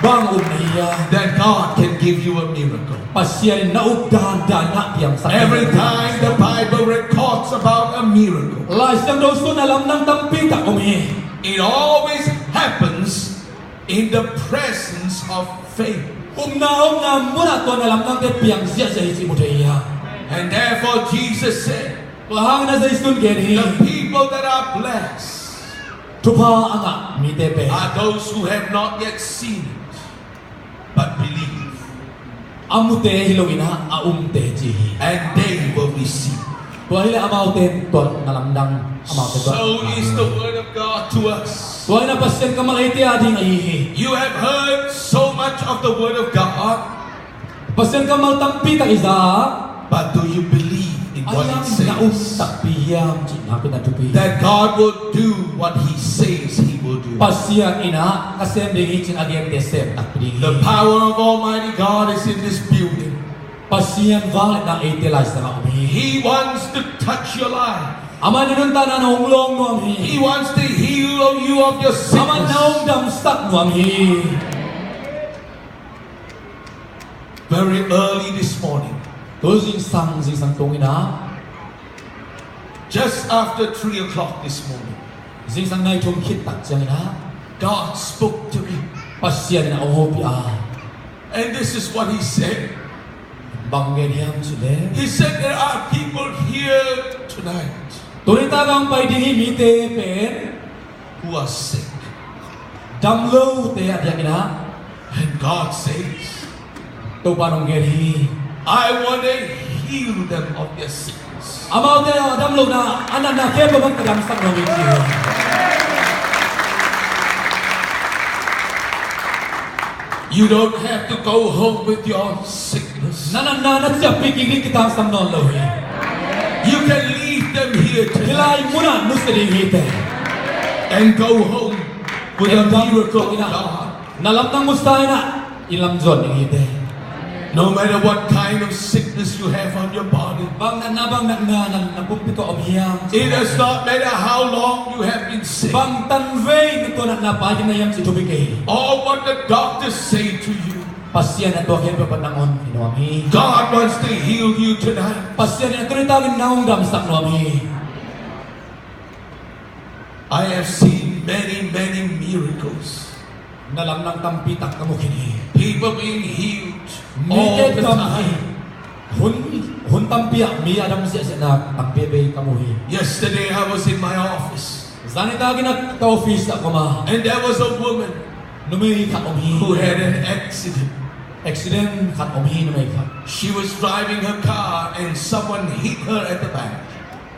Bang um na hia? That God can give you a miracle. Pasian in na up dandan in na piangsak. Every time the Bible records about a miracle, Lai Siangtho sungah na lamdang tampi tak om hi. It always happens in the presence of faith. Upna omna munah tua na lamdangte piang ziahziah hi cih mu thei hi hang. And therefore Jesus said, tua hangin a Jesuh in gen hi. The people that are blessed, thupha a ngah mite pen, are those who have not yet seen it, but believe. A mute hi lo in ah, a umte ci hi. And they will receive. Tua hi leh amaute in tua na lamdang, amaute tua. So is the word of God to us. Tua hi in ah Pasian kammal eite ading ahi hi. You have heard so much of the word of God. Pasian kammal tampi tak i za. But do you believe in what it says? Ahi hang na um takpi hiam cih na pen a thupi. That God will do what He says He will do. Pasian in ah ka sem ding hi ci-in a gente sem takpi ding hi. The power of Almighty God is in this building. Pasian vangliatna eite Lai Siangah om hi. He wants to touch your life. Amah in na nuntakna na hong lawng nuam hi. He wants to heal you of your sickness. Amah in na hong damsak nuam hi. Very early this morning. Tu zingsang, zingsang tung in ah. Just after three o'clock this morning. Zingsang nai thum khit tak ciangin ah. God spoke to me. Pasian in a hong hopih a. And this is what he said. Bang gen hiam cih leh. He said, "There are people here tonight." Tuni tak a hong pai ding hih mite pen. Who are sick. Dam lote a diakin ah. And God says, Topa in hong gen hi. "I want to heal them of their sickness." Amaute a dam lohna, a natna khempeuh bang ka damsak nuam hi ci hi. You don't have to go home with your sickness. Na natna na ciahpih kik ding kitangsam nawn lo hi. You can leave them here tonight. Hih lai munah nusia ding hi teh. And go home with a miracle of God. Na lamdang musa in ah inn lam zuan ding hi teh. No matter what kind of sickness you have on your body. Bang natna, bang natna na, na pumpi tawh om hiam. It does not matter how long you have been sick. Bang tanvei na tua natna pai khin na hiam cih thupi kei hi. Or what the doctors say to you. Pasian in a tua khempeuh pan nangawn hi nuam hi. God wants to heal you tonight. Pasian in a tuni takin nang hong damsak nuam hi. I have seen many, many miracles. Na lamdang tampi tak ka mu khin hi. People being healed all the time. Mite tam hi. Hun, hun tampi ah mi a dam ziahziahna tampi bei ka mu hi. Yesterday I was in my office. Zani takin ah ka office ah ka om a. And there was a woman. Numei khat om hi. Who had an accident. Accident khat om hi numei khat. She was driving her car and someone hit her at the back.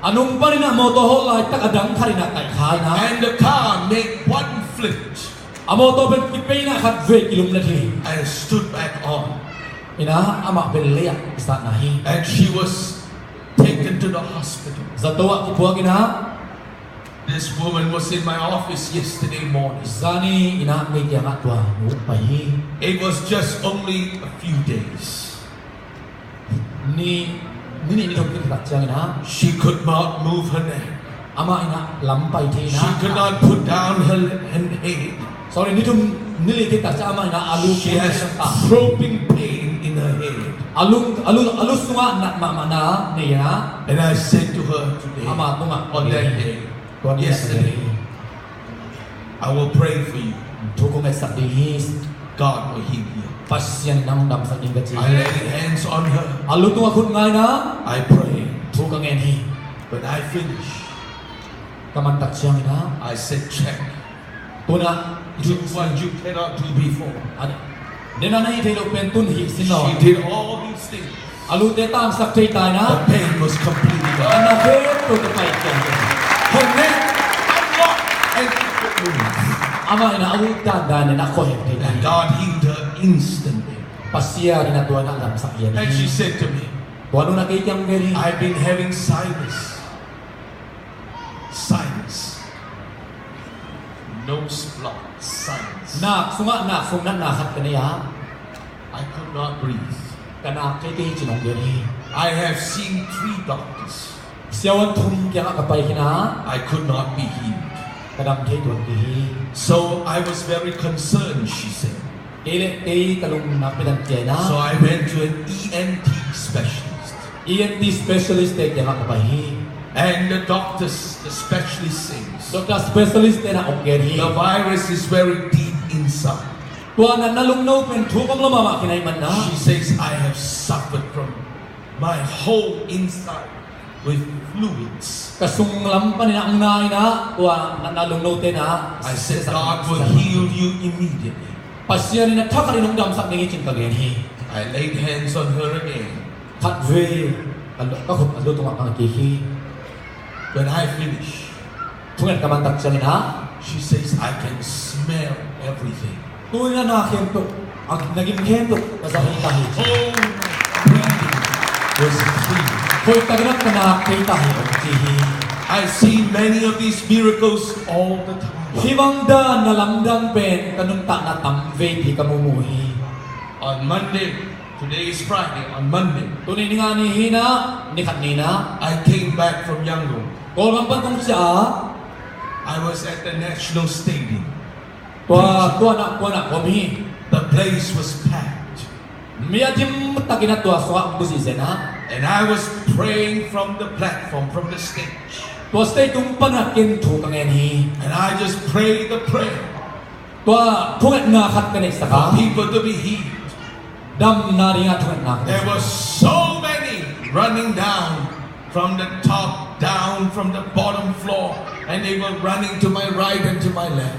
A nung panin ah motor hawl laitak a dang khat in ah taih kha in ah. And the car made one flip. A motor pen kipei in ah khatvei kilumlet hi. And stood back on. In ah amah pen lei ah kisatna hi. And she was taken to the hospital. Zato ah kipuak in ah. This woman was in my office yesterday morning. Zani in ah kei kiangah tua nu pai hi. It was just only a few days. Ni, ni nih ni thum khit tak ciangin ah. She could not move her neck. Amah in ah lam pai thei in ah. She could not put down her, her head. Sorry, ni thum ni li khit tak ciang amah in ah a lu. She has throbbing pain in her head. A lu, a lu, a lu sungah nat mahmahna nei in ah. And I said to her today, on that day, yesterday, I will pray for you. Thu kong ngetsak ding hi. God will heal you. Pasian in nang damsak ding ka ci. I laid hands on her. A lu tungah khut nga in ah. I pray. Thu ka ngen hi. When I finish, ka man tak ciangin ah. I said, "Check." Tu-in ah. Do what you cannot do before. Nidang a na hih thei loh pen tu-in hih sin lo. She did all these things. A lute tangsak thei ta in ah. The pain was completely gone. A na khempeuh pai ciang. Her neck unlocked and it moved. Amah in ah a ut dandan in ah khuahel thei ta. And God healed her instantly. Pasian in ah tua in ah damsak hi. And she said to me, tua nu in ah kei kiang gen hi. I've been having sinus. Sinus. Nose block. Sinus. Nak sungah nak sung natna khat ka nei a. I could not breathe. Ka nak thei kei hi ci-in hong gen hi. I have seen three doctors. Siavuan thum kiangah ka pai khin a. I could not be healed. Ka dam thei tuan kei hi. So I was very concerned, she said. Kei le kei ka lung nak pia dan kei na. So I went to an E N T specialist. E N T specialist te kiangah ka pai hi. And the doctors, the specialist says, doctor specialist te in ah hong gen hi. The virus is very deep inside. Tua natna lungno pen thuk om lo mahmah khin ahih manin ah. She says, "I have suffered from my whole inside with fluids." Ka sunglam panin ah hong na in ah, tua natna lungnote in ah. I said, "God will heal you immediately." Pasian in ah thakhat in hong damsak ding hi ci-in ka gen hi. I laid hands on her again. Khatvei, ka lu, ka khut a lu tungah ka kik hi. When I finish, thunget ka man tak ciangin ah. She says, "I can smell everything." Tu-in ah na khempeuh, a, na gim khempeuh ka za thei ta hi. Oh, breathing was free. Hoihtakin ah ka nak thei ta hi, hong ci hi. I see many of these miracles all the time. Hih bang dan na lamdang pen ka nuntakna tamveipi ka mumu hi. On Monday, today is Friday, on Monday, tuni ni nga ni hi in ah, ni khat ni in ah. I came back from Yangon. Kawlgam pan kong ciah a, I was at the National Stadium. Tua, tua na, tua na kawm hi. The place was packed. Mi a dim takin a tua sungah om kuzih zen a. And I was praying from the platform, from the stage. Tua stage tung pan a ken thu ka ngen hi. And I just prayed the prayer. Tua thungetna khat ka neihsak a. For people to be healed. Damna dingah thungetna ka neihsak. There were so many running down from the top down, from the bottom floor, and they were running to my right and to my left.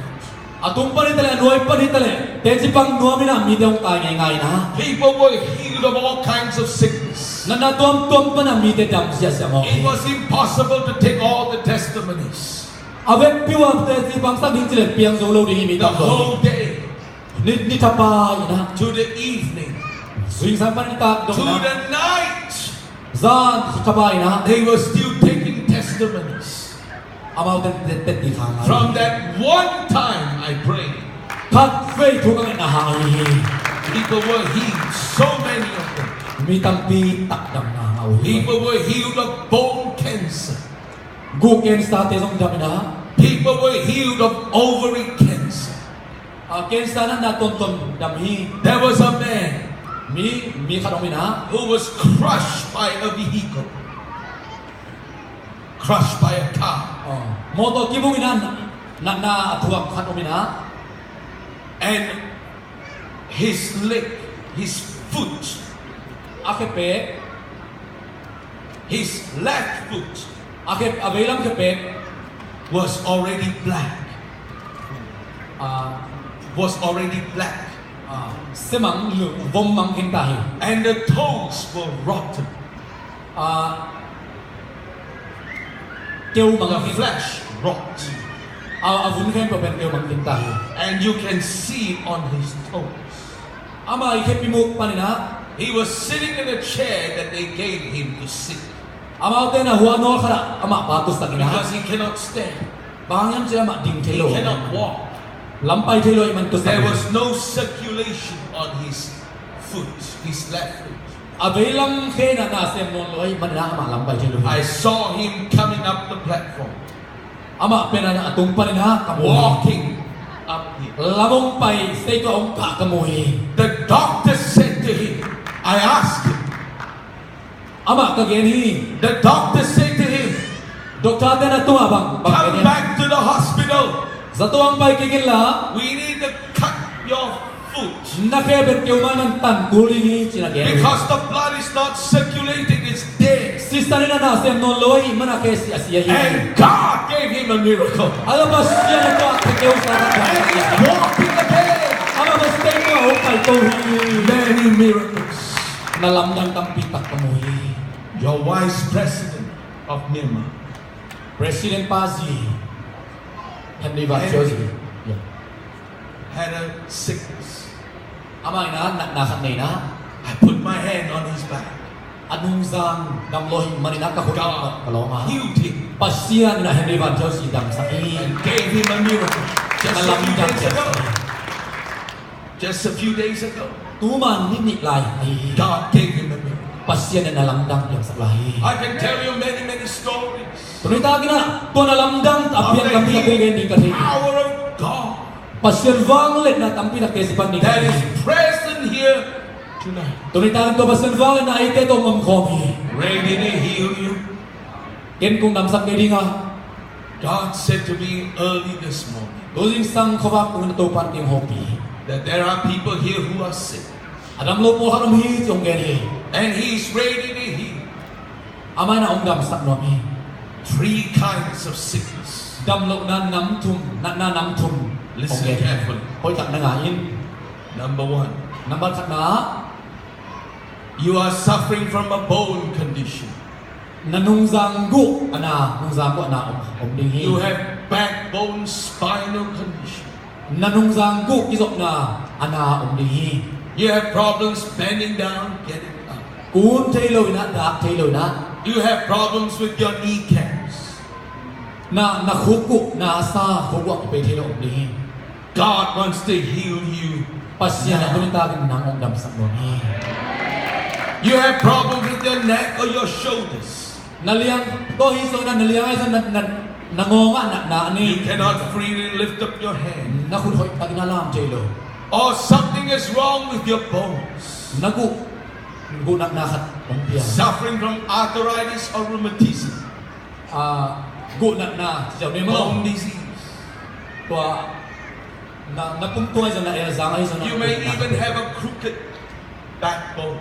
A tung pan hi taleh, a nuai pan hi taleh, teci pang nuam in a mite hong kai ngaingai in a. People were healed of all kinds of sickness. Natna tuamtuam pan a mite dam siasia mawk hi. It was impossible to take all the testimonies. A vekpi uh a teci pang sak ding cileh piang zo lo ding hi mi tam zo. The whole day. Ni, ni thapai in a. To the evening. Zingsang pan nitak dong in a. To the night. Zan thapai in a. They were still taking testimonies. Amaute tet, tet ding hang a. From that one time I prayed. Khatvei thu ka ngetna hang hi. People were healed, so many of them. Mi tampi tak damna hang a uh hi. People were healed of bone cancer. Guk cancer te zong dam in a. People were healed of ovary cancer. A cancer natna tuamtuam dam hi. There was a man. Mi, mi khat om in a. Who was crushed by a vehicle. Crushed by a car. Oh. Mawtaw kibung in a, natna a thuak khat om in a. And his leg, his foot. A khepek. His left foot. A khe, a veilam khepek. Was already black. Ah. Was already black. Ah. Semang lu, vom mang khin ta hi. And the toes were rotten. Ah. Keu mang khin. The flesh rot. Ah, a vun khempeuh pen keu mang khin ta hi. And you can see on his toes. Ama i khepi muk pan in a. He was sitting in a chair that they gave him to sit. Amaute in a hua nawl khat ah amah pa tusak in a. Because he cannot stand. Bang hang hiam cih leh amah ding thei lo. He cannot walk. Lampai thei lo ahih man tusak. There was no circulation on his foot, his left foot. A veilam khe in a na sem nawn lo ahih man in a amah lampai thei lo hi. I saw him coming up the platform. Amah pen a tung pan in a ka mu hi. Walking up here. Lam hong pai, stage tawh hong kah ka mu hi. The doctor said to him, I asked him. Amah ka gen hi. The doctor said to him, Doctor te in a tungah bang, bang gen hi. Come back to the hospital. Zato hong pai kik inla. We need to cut your foot. Na khe pen keumah in a tan kul ding hi ci-in a gen hi. Because the blood is not circulating, it's dead. Sisan in a na sem nawn lo ahih man a khe siasia hi. And God gave him a miracle. A la Pasian in a tua khe keu sa ka. And he's walking again. Amah pen stage tawh hong pai to hi. Many miracles. Na lamdang tampi tak ka mu hi. Your vice president of Myanmar. President pa zi. Henry Van Thieu zi. Yeah. Had a sickness. Amah in a natna khat nei in a. I put my hand on his back. A nungzang dam lo ahih man in a ka khut ka lawm a. God healed him. Pasian in a Henry Van Thieu zi damsak hi. And gave him a miracle. Just a few days ago. Just a few days ago. Tuma ni nih lai hi. God gave him a miracle. Pasian in a lamdang piangsak lai hi. I can tell you many, many stories. Tuni takin a tua na lamdang a piang tampi tak kong gen ding ka thei hi. Of the healing power of God. Pasian vangliatna tampi tak kei si pan ding ka thei hi. That is present here tonight. Tuni takin tua Pasian vangliatna eite tawh om khawm hi. Ready to heal you. Ken kong damsak kei ding a. God said to me early this morning. Tu zingsang khuavak tung in a Topa in kei hong hopih hi. That there are people here who are sick. A dam lo pawl khat om hi ci hong gen hi. And he is ready to heal. Amah in a hong damsak nuam hi. Three kinds of sickness. Dam lohna nam thum, natna nam thum. Listen carefully. Hong gen hi. Hoih tak na ngai in. Number one. Nambat khatna. You are suffering from a bone condition. Na nungzang guh a na, nungzang guh a na om, om ding hi. You have backbone, spinal condition. Na nungzang guh kizopna a na om ding hi. You have problems bending down, getting up. Kun thei lo in a, dak thei lo in a. You have problems with your kneecaps. Na, na khukguh, na sa khukguh a kipei thei lo om ding hi. God wants to heal you. Pasian in a tuni takin nang hong damsak nuam hi. You have problems with your neck or your shoulders. Na liang, tua hi zongin ah na liang ahi zongin na, na, na ngawng ah natna a nei. You cannot freely lift up your hand. Na khut hoihtakin a lam thei lo. Or something is wrong with your bones. Na guh, guh natna khat hong piang. Suffering from arthritis or rheumatism. Ah, guh natna, ci ziau ni maw. Bone disease. Tua, na, na pumtuang ahi zongin, na elzang ahi zongin. You may even have a crooked backbone.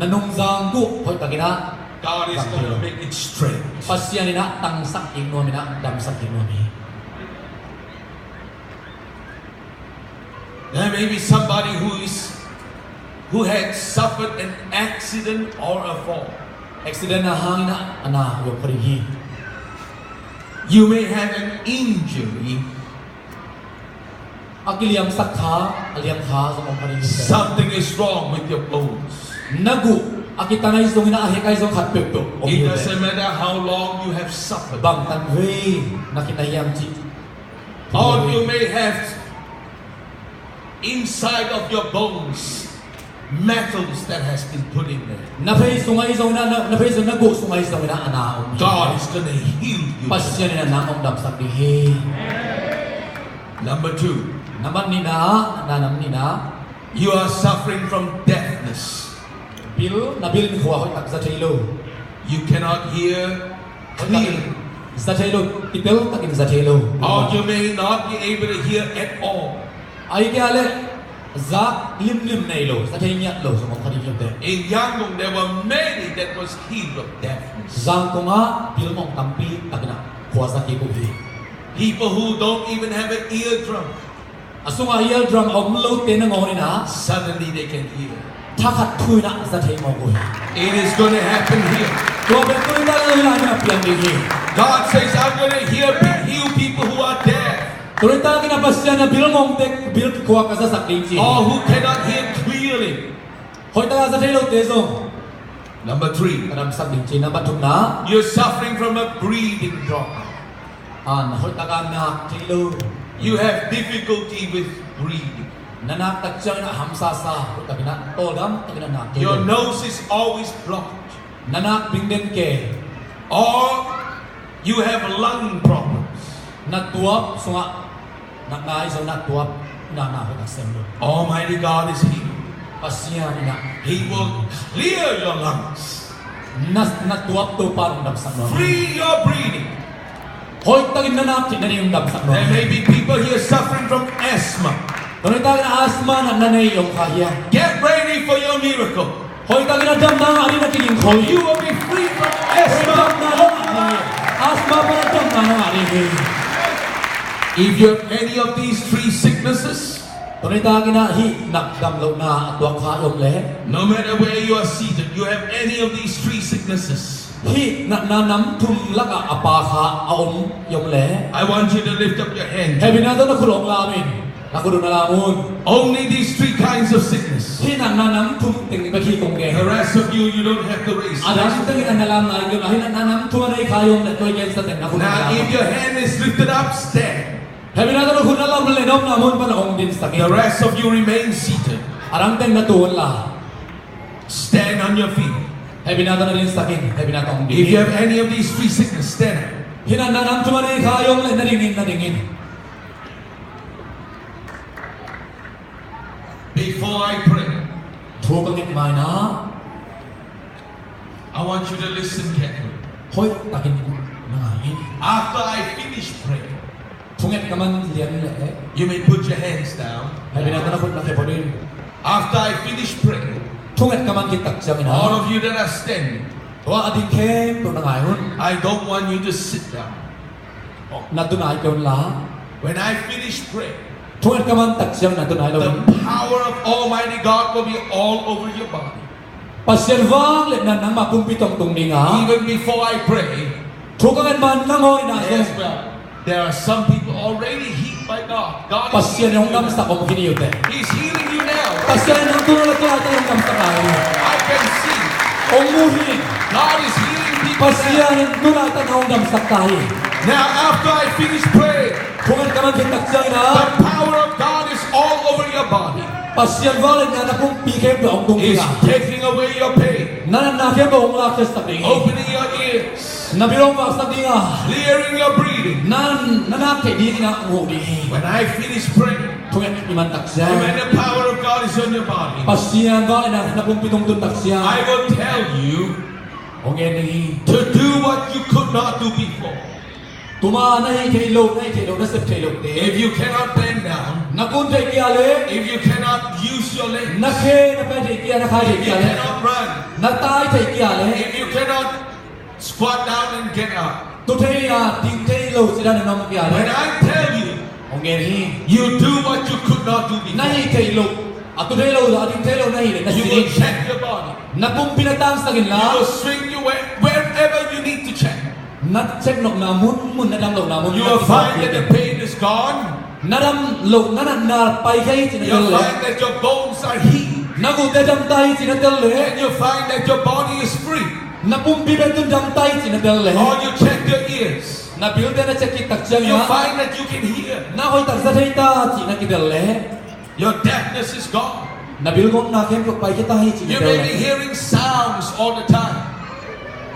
Na nungzang guh hoihtakin ah. God is gonna make it straight. Pasian in ah tangsak kik nuam in ah, damsak kik nuam hi. There may be somebody who is, who had suffered an accident or a fall. Accident a hangin ah a na uh om kha ding hi. You may have an injury. A kiliamsak kha, a liam kha zong om kha ding hi. Something is wrong with your bones. Na guh a kitan ahi zongin ah, a hek ahi zong khat peuhpeuh om hi. It doesn't matter how long you have suffered. Bangtan vei na khitna hiam cih. Or you may have inside of your bones metals that has been put in there. Na phei sung ahi zongin ah, na, na phei sung, na guh sung ahi zongin ah a na om hi. God is gonna heal you. Pasian in ah nang hong damsak ding hi. Number two. Nambat nihna, na nam nihna. You are suffering from deafness. Bil, na bil in khua hoihtak za thei lo. You cannot hear clearly. Za thei lo, kiteltakin za thei lo. Or you may not be able to hear at all. Ahih kei leh za limlim nei lo, za thei ngiat lo zong om kha ding hi uh teh. In Yangon, there were many that was healed of deafness. Zangkong ah bil ngong tampi takin ah khua za kik uh hi. People who don't even have an eardrum. A sungah eardrum a om lote nangawn in ah, suddenly they can hear. Thakhat thu in ah za thei mawk uh hi. It is gonna happen here. Tua pen tuni takin ah hih lai-in ah piang ding hi. God says, "I'm gonna hear, heal people who are deaf." Tuni takin ah Pasian in ah bil ngongte bil khua ka zasak ding ci. Or who cannot hear clearly. Hoihtak a za thei lote zong. Number three. Ka damsak ding ci. Nambat thumna. You're suffering from a breathing problem. Ah, na hoihtak a nak thei lo. You have difficulty with breathing. Na nak tak ciangin ah hamsasa, hoihtakin ah tawldam takin ah nak thei lo. Your nose is always blocked. Na nak bing den kei. Or you have lung problems. Na tuap sungah nakna ahi zong, na tuap, na, na hoihtak sem lo. Almighty God is here. Pasian in ah. He will clear your lungs. Na, na tuap Topa in hong damsak nuam hi. Free your breathing. Hoihtakin na nak theih nading hong damsak nuam hi. There may be people here suffering from asthma. Tuni takin ah asthma natna nei om kha hiam? Get ready for your miracle. Hoihtakin ah damna ngah ding na kiging khol hi. You will be free from asthma. Damna na ngah ding hi. Asthma pan ah damna na ngah ding hi. If you have any of these three sicknesses, tuni takin ah hih nak damlohna a tuak kha i om leh, no matter where you are seated, you have any of these three sicknesses, hih natna nam thum lakah a pha kha a om i om leh, I want you to lift up your hand. Hehpihna tawh na khut hong lam in. Na khut uh na lam un. Only these three kinds of sickness. Hih natna nam thum teng bek hi kong gen. The rest of you, you don't have to raise. A dang tengin a na lam nai kei un la, hih natna nam thum a nei kha i om leh tua i gensa teng na khut uh na lam un. Now, if your hand is lifted up, stand. Hehpihna tawh na khut na lam leh na omna mun pan hong dinsak in. The rest of you remain seated. A dang teng na tu un la. Stand on your feet. Hehpihna tawh na dinsak in. Hehpihna tawh hong ding in. If you have any of these three sickness, stand up. Hih natna nam thum a nei kha i om leh na ding in, na ding in. Before I pray, thu ka nget ma-in ah, I want you to listen carefully. Hoihtakin na ngai in. After I finish praying, thunget ka man lian leh, you may put your hands down. Hehpihna tawh na khut na khep pah in. After I finish praying, thunget ka man khit tak ciangin ah, all of you that are standing, tua a ding khempeuh na ngai un. I don't want you to sit down. Na tu nai kei un la. When I finish praying, thunget ka man tak ciang na tu nai lo. The power of Almighty God will be all over your body. Pasian vangliatna nangmah pumpi tawh tung ding a. Even before I pray, thu ka nget ma-in nangawn in ah zong, as well, there are some people already healed by God. God is healing you now. Pasian in hong damsak om khin hi uh teh. He's healing you now. Pasian in nang tu nai le tu laitakin hong damsak lai hi. I can see. Hong mu hi. God is healing people now. Pasian in tu laitakin hong damsak ta hi. Now, after I finish praying, thunget ka man khit tak ciangin ah, the power of God is all over your body. Pasian vangliatna na pumpi khempeuh hong tung ding a. Is taking away your pain. Na natna khempeuh hong lakkhiatsak ding hi. Opening your ears. Na bil hong vaksak ding a, clearing your breathing. Na, na nak theih dingin ah hong huh ding hi. When I finish praying, Thungen i man tak ciang, when the power of God is on your body, Pasian vangliatna na pumpi tungah tun tak ciang, I will tell you, hong gen ding hi, to do what you could not do before. Tuma na hih theih loh, na hih theih loh, na sep theih loh te. If you cannot bend down, na kun theih kei leh, if you cannot use your legs, na khe na pai theih kei, na khai theih kei leh, if you cannot run, na tai theih kei leh, if you cannot squat down and get up, tu thei a ding thei lo cih dan na om kei leh, when I tell you, hong gen hi, you do what you could not do before, na hih theih loh, a tu thei lo, a ding thei lo na hih leh, na sin in, you will check your body. Na pumpi na tangsak inla, you will swing your way wherever you need to check. Na check nopna munmun, na dam lohna munmun, you will find that the pain is gone. Na dam loh, na natna pai khia hi cih na tel leh, you find that your bones are healed. Na guhte dam ta hi cih na tel leh, and you find that your body is free. Na pumpi pen tun dam ta hi cih na tel leh, or you check your ears, na bilte na check khit tak ciang, you find that you can hear. Na hoih tak za thei ta cih na kitel leh, your deafness is gone. Na bil gawtna khempeuh pai khia ta hi cih na tel leh. You may be hearing sounds all the time.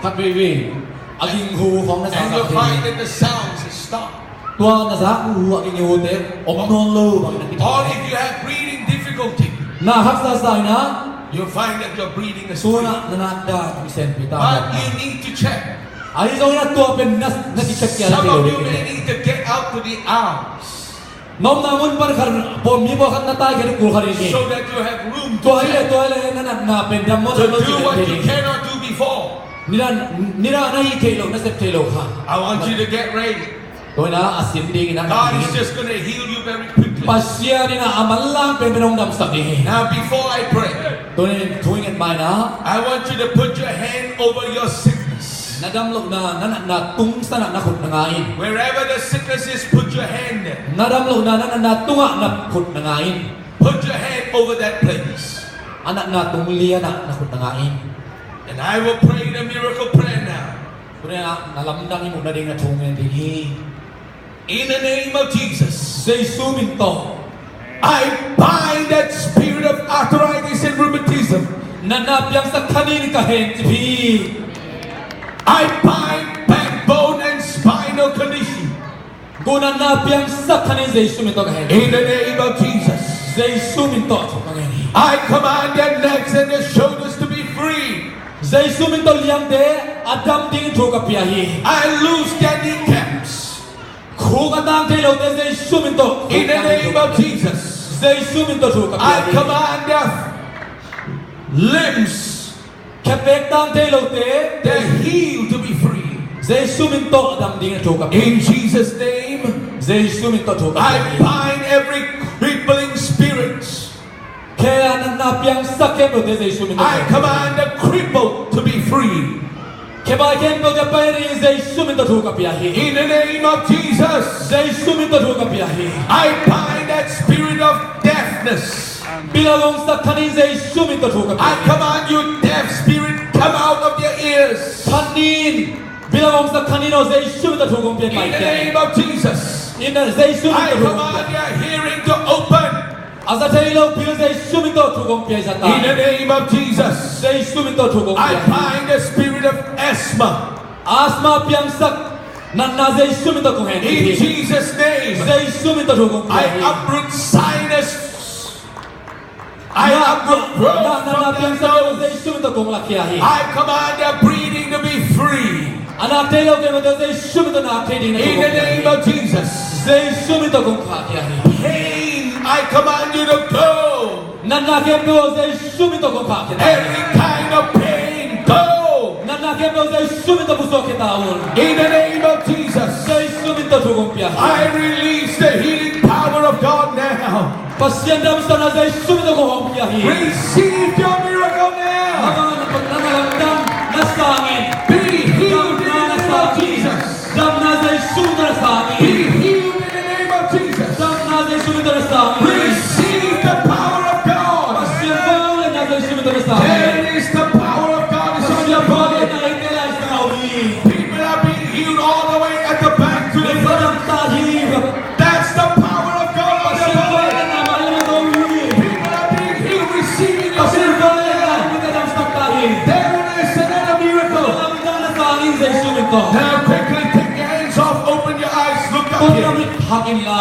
Khat veivei a ging hu khawng na zak, and you find that the sounds stop. Tua na zak hu, a ging hute om nawn lo bang na kitel. Or if you have breathing difficulty, na haksa sa in ah, you find that your breathing is free. Tun ah na natna hong senpi ta. But you need to check. Ahi zongin ah tua pen na, na kicheck kei a. Some of you may need to get out to the arms. Na omna mun pan khat, pawlmi pawlkhat na taikhia kul khat in. So that you have room to check. Tua hi leh, tua hi leh na natna pen dam maw, dam lo cih na thei ding. To do what you cannot do before. Nidang, nidang na hih theih loh, na sep theih loh kha. I want you to get ready. Tua hi a, a sin dingin ah na sin ding. God is just gonna heal you very quickly. Pasian in ah a manlang penpen hong damsak ding hi. Now, before I pray, tuni in thu i nget ma-in ah, I want you to put your hand over your sickness. Na dam lohna, na natna tung sangah na khut na nga in. Wherever the sickness is, put your hand there. Na dam lohna, na natna tungah na khut na nga in. Put your hand over that place. A natna tung lianah na khut na nga in. And I will pray the miracle prayer now. Tuni in ah na lamdang ihmu nading na thu ngen ding hi. In the name of Jesus. Jesu min tawh. I bind that spirit of arthritis and rheumatism. Natna piangsak khanin ka hencip hi. I bind backbone and spinal condition. Gunatna piangsak khanin Jesu min tawh ka hencip. In the name of Jesus. Jesu min tawh thu ka ngen hi. I command their necks and their shoulders to be free. Jesu min tawh liangte a dam dingin thu ka pia hi. I loose their kneecaps. Khuk a tang thei lote Jesu min tawh. In the name of Jesus. Jesu min tawh thu ka pia hi. I command their limbs, khepek tang thei lote, their heel to be free. Jesu min tawh a dam dingin thu ka pia hi. In Jesus' name, Jesu min tawh thu ka pia hi. I bind every crippling spirit. Khe a natna piangsak khempeuhte Jesu min tawh. I command the crippled to be free. Khe bai khempeuhte pai dingin Jesu min tawh thu ka pia hi. In the name of Jesus. Jesu min tawh thu ka pia hi. I bind that spirit of deafness. Bil a gongsak khanin Jesu min tawh thu ka pia hi. I command you, deaf spirit, come out of their ears. Khanin, bil a gongsak khanin aw, Jesu min tawh thu kong pia hi. In the name of Jesus. In the, Jesu min tawh thu kong pia hi. I command their hearing to open. A za thei lo bil Jesu min tawh thu kong pia hi, za ta. In the name of Jesus. Jesu min tawh thu kong pia hi. I bind the spirit of asthma. Asthma piangsak natna Jesu min tawh kong hencip hi. In Jesus' name. Jesu min tawh thu kong pia hi. I uproot sinus. I uproot growth from their nose. Jesu min tawh kong lakhia hi. I command their breathing to be free. A nak thei lo khempeuh Jesu min tawh nak thei ding na thu kong pia hi. In the name of Jesus. Jesu min tawh kong khahkhia hi. Pain, I command you to go. Natna khempeuh Jesu min tawh kong khahkhia hi. Every kind of pain, go. Natna khempeuh Jesu min tawh pusuakkhia ta un. In the name of Jesus. Jesu min tawh thu kong pia hi. I release the healing power of God now. Pasian damsakna Jesu min tawh kong hawmkhia hi. Receive your miracle now. Nang a, nang a lamdang na sang in. Be healed in the name of Jesus. Damna Jesu min tawh na sang in. Be healed in the name of Jesus. Damna Jesu min tawh na sang in. Receive the power of God. Pasian vangliatna Jesu min tawh na sang in. There is the power of God is on your body. Pasian vangliatna eite lai sangah om hi. People are being healed all the way at the back to the front. That's the power of God on your body. People are being healed, receiving your miracle now. Now quickly take your hands off, open your eyes, look up here. Tung na mit hak inla.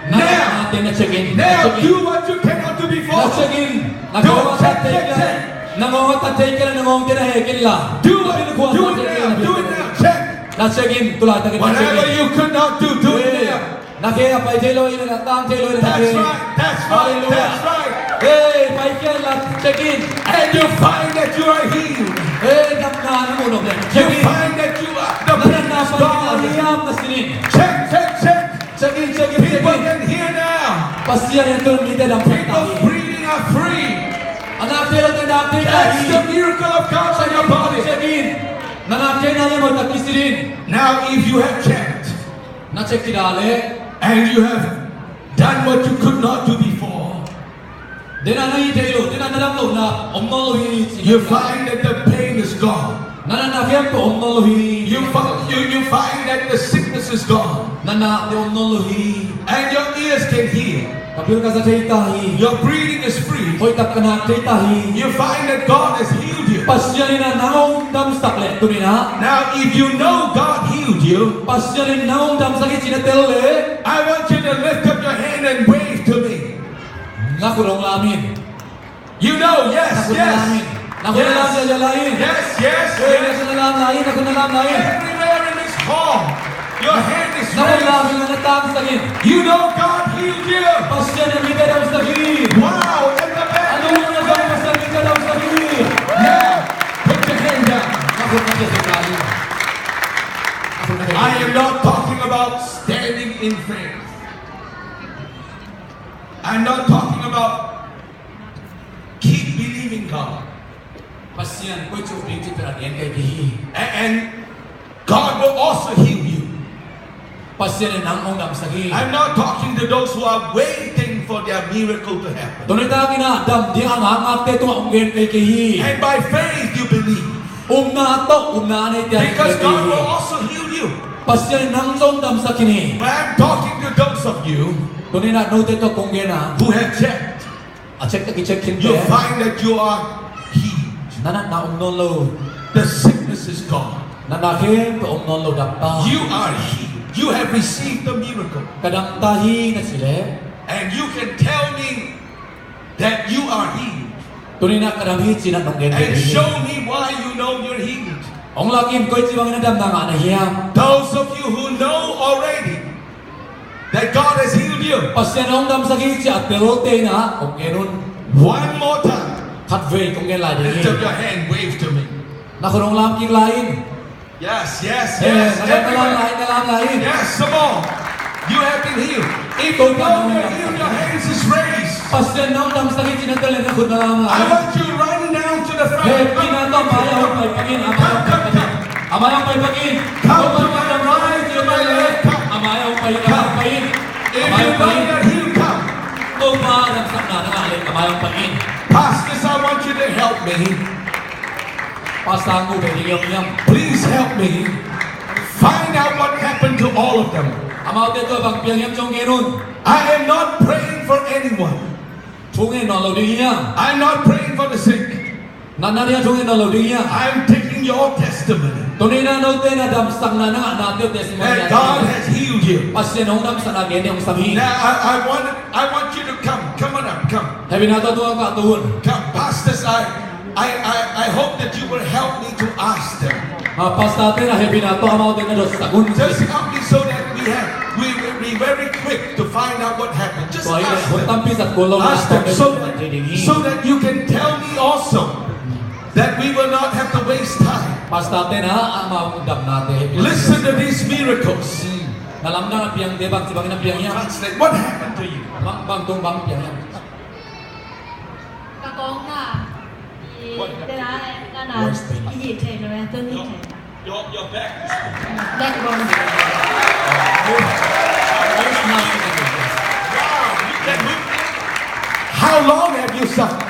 Na, now, na, na check in. Now do what you cannot do before. Na check in. Na ngawng a tat thei kei la, na ngawng a tat thei kei la, na ngawng te na hek inla. Do it, do it now, do it now. Check. Na check in, tu laitakin na check in. Whatever you could not do, do it now. Na khe a pai thei lo in, na tang thei lo in, na khe. That's right, that's right, that's right. Hey, pai kei la, check in. And you find that you are healed. Hey, damna na mu nop le. You find that you are, the pain is gone. Check, check, check. Check in, check in, check in. People can hear now. Pasian in tun mite dam. People breathing are free. A nak thei lo te nak thei ta hi. That's the miracle of God on your body. Check in. Na nak thei na le mo ta kisi din. Now, if you have checked, na check kida le, and you have done what you could not do before, dena na hi thei lo, dena na dam lo na om nawn lo hi. You find that the pain is gone. Na na na khempeuh om nawn lo hi. You fi-, you, you find that the sickness is gone. Na na te om nawn lo hi. And your ears can hear. Ka bil ka za thei ta hi. Your breathing is free. Hoih tak ka nak thei ta hi. You find that God has healed you. Pasian in a nang hong damsak le tuni na. Now, if you know God healed you, Pasian in nang hong damsak hi ci na tel le, I want you to lift up your hand and wave to me. Na khut hong lam in. You know, yes, yes. Na khut hong lam in. Na khut hong lam in. Yes, yes, yes. Na khut hong lam in. Na khut hong lam in. Everywhere in this hall, your hand is raised. Na khut hong lam in, na damsak in. You know God healed you. Pasian in mite damsak hi. Wow, in the back. A nung na zong Pasian in mite damsak hi. Yeah, put your hand down. Na khut hong lam in. I am not talking about standing in faith. I'm not talking about keep believing God. Pasian koi cu bing ci pera gen kai hi. And, and God will also heal you. Pasian in nang hong damsak hi. I'm not talking to those who are waiting for their miracle to happen. Tuni takin a dam ding a ngakngakte tungah hong gen kai hi. And by faith you believe. Upna tawh, upna a neite a gen kai hi. Because God will also heal you. Pasian in nang zong damsak hi. But I'm talking to those of you. Tuni na note tawh kong gen a. Who have checked. A check tak i check khin te. You find that you are healed. Na natna om nawn lo. The sickness is gone. Natna khempeuh om nawn lo, dam ta. You are healed. You have received the miracle. Ka dam ta hi na ci le. And you can tell me that you are healed. Tuni na ka dam hi ci na nong gen hi. And show me why you know you're healed. Hong lak in koi ci bangin a damna ngah na hiam. Those of you who know already that God has healed you. Pasian hong damsak hi ci a telte na hong gen un. One more time. Khat vei kong gen lai ding hi. Lift up your hand, wave to me. Na khut hong lam kik lai in. Yes, yes, yes. Yes, na lam lai, na lam lai. Yes, some more. You have been healed. If you know you're healed, your hands is raised. Pasian hong damsak hi ci na tel le na khut na lam lai. I want you run down to the front. Hehpihna tawh a mai ah hong pai pak in, a mai ah hong pai pak in. Come, come, come. A mai ah hong pai pak in. Come to my right, to my left. Come. A mai ah hong pai, a mai ah hong pai in. If you know you're healed, come. Topa damsakna na ngah le a mai ah hong pai in. Pastors, I want you to help me. Pastor, ngu ve ding hiam? Please help me find out what happened to all of them. Amaute tawh bang piang hiam zong gen un. I am not praying for anyone. Thu ngen nawn lo ding hiam? I'm not praying for the sick. Natna ding a thu ngen nawn lo ding hiam? I'm taking your testimony. Tuni na note na damsakna na ngah na teu testimony. That God has healed you. Pasian hong damsakna gen ding hong sam hi. Now, I, I want, I want you to come. Come on up, come. Hehpihna tawh tung a kah tung un. Come, pastors, I, I, I, I hope that you will help me to ask them. Ah, pastor te na hehpihna tawh amaute na dotsak un. Just help me so that we have, we will be very quick to find out what happened. Just ask them. Ask them so that, so that you can tell me also that we will not have to waste time. Pastor te na amau damnate hehpih. Listen to these miracles. Hmm. Na lamdang a piangte bangci bangin a piang hiam? Translate. What happened to you? Bang, bang tung bang piang hiam? Ka kawng na, i, te na, na, na, i hih thei lo, i hih thei. Your, your back is. Backbone. Wow, you can move. How long have you suffered?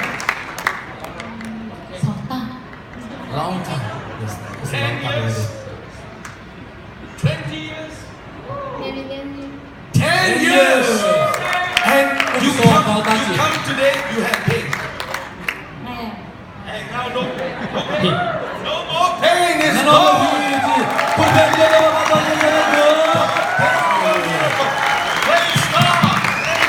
Sawt ta. Long time. Yes, it's a long time already. Ten years. Twenty years. Maybe ten years. Ten years. And you come, you come today, you have pain. Hey, now no pain. No pain. No more pain. It's gone. Praise God.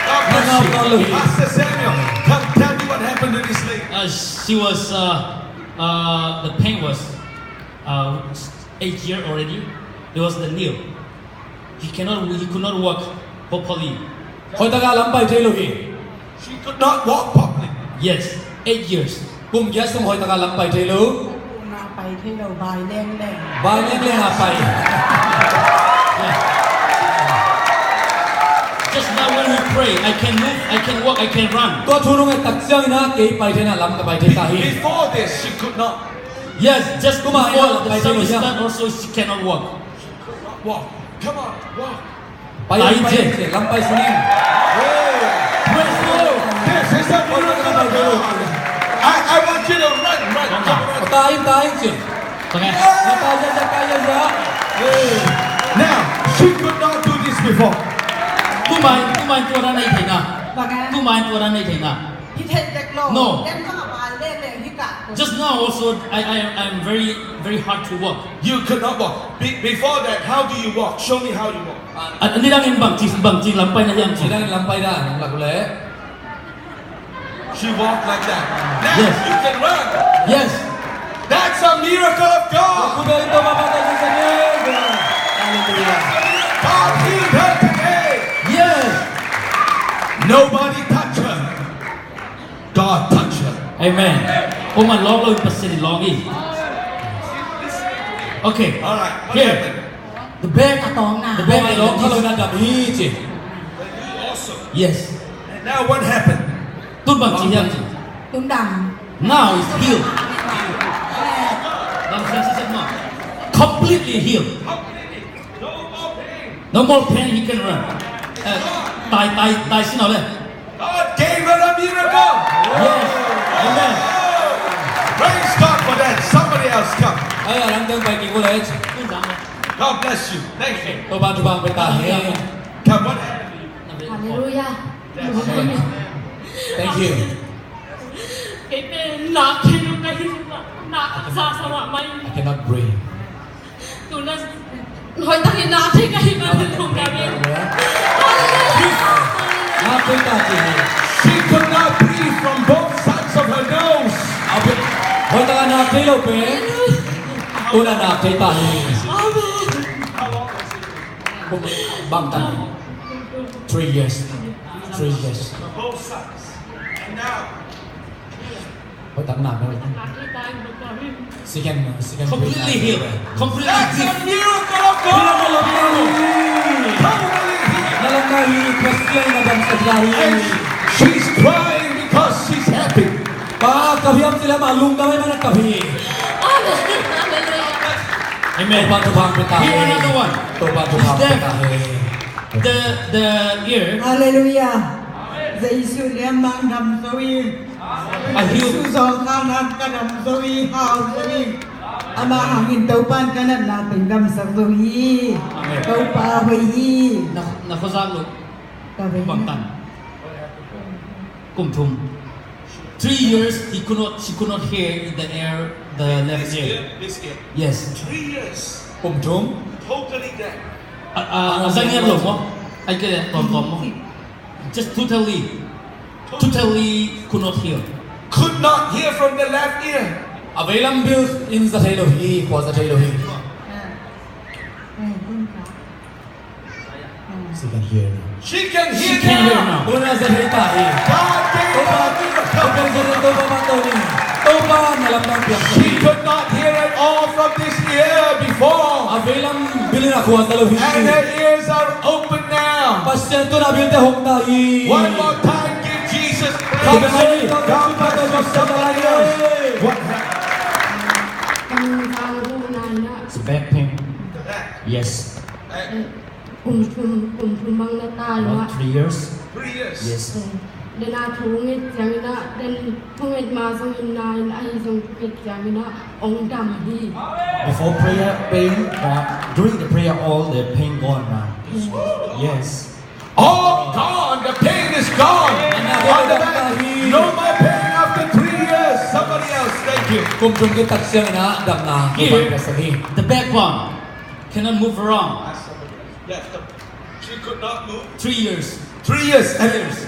God bless you. Pastor Samuel, tell, tell me what happened to this lady. Uh, she was, uh, uh, the pain was, uh, eight year already. It was the knee. He cannot, he could not walk properly. Hoih taka lam pai thei lo hi. She could not walk properly. Yes, eight years. Kum giat sung hoih taka lam pai thei lo. Pai thei lo, bai leng leng. Bai leng leng a pai. Just now when we pray, I can move, I can walk, I can run. Tua thu nong et tak ciangin ah kei pai thei na, lam ka pai thei ta hi. Before this, she could not. Yes, just before the service start also, she cannot walk. Walk. Come on, walk. Pai in, pai in, pai in, pai in. Pai in, pai in. Lam pai sung in. Praise the Lord. This is a miracle of God. I, I want you to run, run, come on. Pai in, pai in, pai in. Okay. Pai in, pai in, pai in. Now, she could not do this before. Tu mai, tu mai tua dan nei thei na. Bang e? Tu mai tua dan nei thei na. Hi thei dek lo. No. Dem bang a bai leng leng hi ka. Just now also, I, I, I'm very, very hard to walk. You could not walk. Be-, before that, how do you walk? Show me how you walk. A, a nidangin bangci, bangci lam pai na hiam ci. Nidangin lam pai na, nong lak uh leh. She walked like that. Now you can run. Yes. That's a miracle of God. Hallelujah. God healed her today. Yes. Nobody touch her. God touch her. Amen. Kong man lawng lo, Pasian in lawng hi. Okay. All right. What happened? The back. A tawng na. The back a lawng kha lo na dam hi ci. Awesome. Yes. And now what happened? Tun bang ci hiam ci. Tun dam. Now it's healed. Dam siam siam siam maw. Completely healed. No more pain, he can run. Eh, tai, tai, tai sin aw le. God gave her a miracle. Yes. Amen. Praise God for that. Somebody else come. Ai, a lam teng pai kik uh leh. God bless you. Thank you. Topa thupha hong pia ta hen. Come, what happened? Hallelujah. Thank you. Kei pen nak thei lo ka hi, nak sa sa mah mai. I cannot breathe. Tuna hoih takin nak thei ka hi, ka hi thong ka hi. Hallelujah. Nak thei ka hi. She could not breathe from both sides of her nose. Hoih takin nak thei lo pen. Tuna nak thei ta hi. Amen. Bang tan. Three years. Three years. Both sides. And now, Hoih tak nak, hoih tak. She can, she can breathe. Completely healed. Completely healed. That's a miracle of God. Totally healed. Na lam na hi, Pasian in a damsak hi. And she's crying because she's happy. Pa, ka hiam ci leh mah lungdam ahih manin ka hi. Amen. Hallelujah. Amen. Topa thupha hong pia ta hen. Here another one. Topa thupha hong pia ta hen. He's deaf. The, the ear. Hallelujah. Jesu liammang dam zo hi. A hiu. Jesu zawngkhal in ka dam zo hi, hau zo hi. Amah hangin Topa'n ka natna teng damsak zo hi. Amen. Topa hoih hi. Na, na khuazak loh. Ka ve. Bang tan. Kum thum. Three years, he could not, she could not hear in the air, the left ear. This ear, this ear. Yes. Three years. Kum thum. Totally deaf. A, a, a za ngiat lo maw? Ai ke tuamtuam maw? Just totally, totally could not hear. Could not hear from the left ear. A veilam bil in za thei lo hi, khua za thei lo hi. She can hear now. She can hear now. Tuna za thei ta hi. God gave her a miracle. Topa, Topa, Topa, Topa na lam na piak. She could not hear at all from this ear before. A veilam bil in a khua za lo hi. And her ears are open now. Pasian tuna bilte hong ta hi. One more time, give Jesus praise. God bless you. Somebody else. What happened? It's a back pain. Yes. Back. Kum thum, kum thum bang na tai. About three years. Three years. Yes. Den a thu nget ciangin ah, den thu nget ma zongin na in ahi zong thu nget ciangin ah ong dam hi. Before prayer, pain, uh, during the prayer, all the pain gone now. Yes. Yes. All gone. The pain is gone. On the back. No more pain after three years. Somebody else. Thank you. Kum thum kei tak ciangin ah damna. Here, the back one. Cannot move around. Yes, the, she could not move. Three years. Three years. Three years.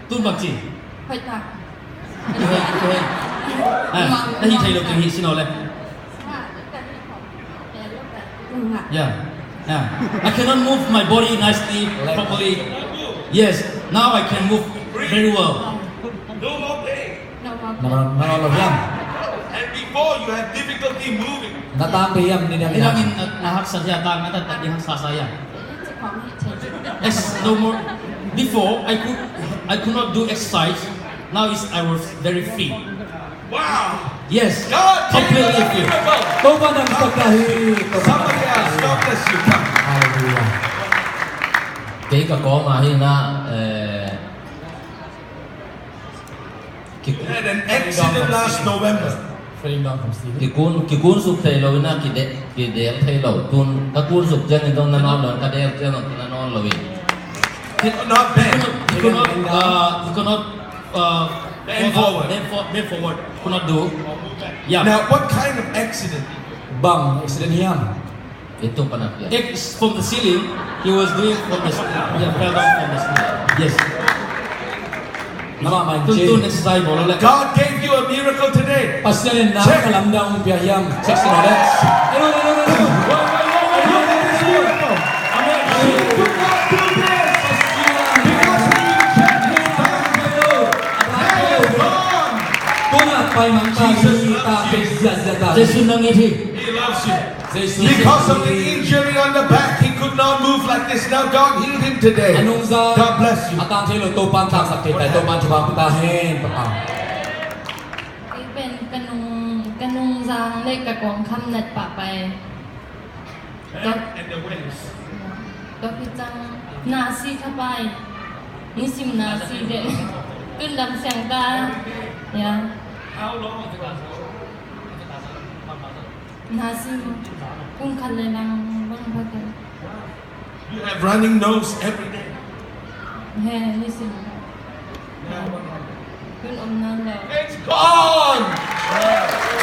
Tun bang ci. Hoih tak. Ah, na hih thei lo, kei hih sin aw le. Yeah. Yeah. I cannot move my body nicely, properly. Yes. Now I can move very well. No more pain. Na, na, na lo hiam? And before, you have difficulty moving. Na tang thei hiam, ni dang in. Ni dang in na, na haksa hiam, tang na tat tat ding haksa sa hiam? Yes, no more. Before, I could, I could not do exercise. Now is, I was very fit. Wow. Yes. God, completely fit. Topa na sak ta hi. Somebody else. God bless you. Come. Hallelujah. Kei ka kawm ah hi na, eh, Ki-, you had an accident last November. Kikun, kikun suk thei lo in ah, kide-, kidel thei lo. Tun ka kun suk ciangin zong na nawn lo, ka del ciangin zong na nawn lo in. Not bad. He could not, uh, he could not, uh, bend forward. Bend for-, bend forward. Could not do. Yeah. Now, what kind of accident? Bang accident hiam? Itu pernah, ya. It's from the ceiling. He was doing from the ceiling. Yeah, fell down from the ceiling. Yes. Nama main. Tun, tun exercise bawl le. God gave you a miracle today. Pasian in na ka lamdang pia hiam. Check sin aw le. Hello, hello, hello. Amen. She could not do this. Because when you check his hand, his hand is gone. Tun a pai mang ta hi ta pe zia zia ta. Jesu nang it hi. He loves you. Because of the injury on the back, he could not move like this. Now God healed him today. God bless you. A tang thei lo Topa'n tangsak thei ta, Topa'n thupha pia ta hen, Papa. Kei pen ka nung, ka nungzang le ka kawngkham nat pah pai. Tua khit ciang nasi kha pai. Nisim nasi den. Tun dam siang ta. Ya. Nasi kum khat le lang bang pha kei. You have running nose every day. He, nisim. Tun om nawn lo. It's gone.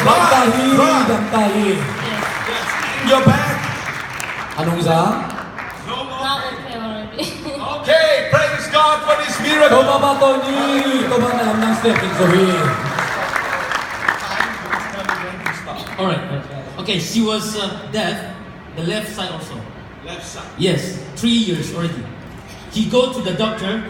Dam ta hi, dam ta hi. Yes. Yes. In your back. A nungzang? No more. Now okay already. Okay, praise God for this miracle. Topa pahtawi ni, Topa na lamdang step in so hi. All right. Okay, she was, uh, deaf, the left side also. Left side. Yes, three years already. He go to the doctor.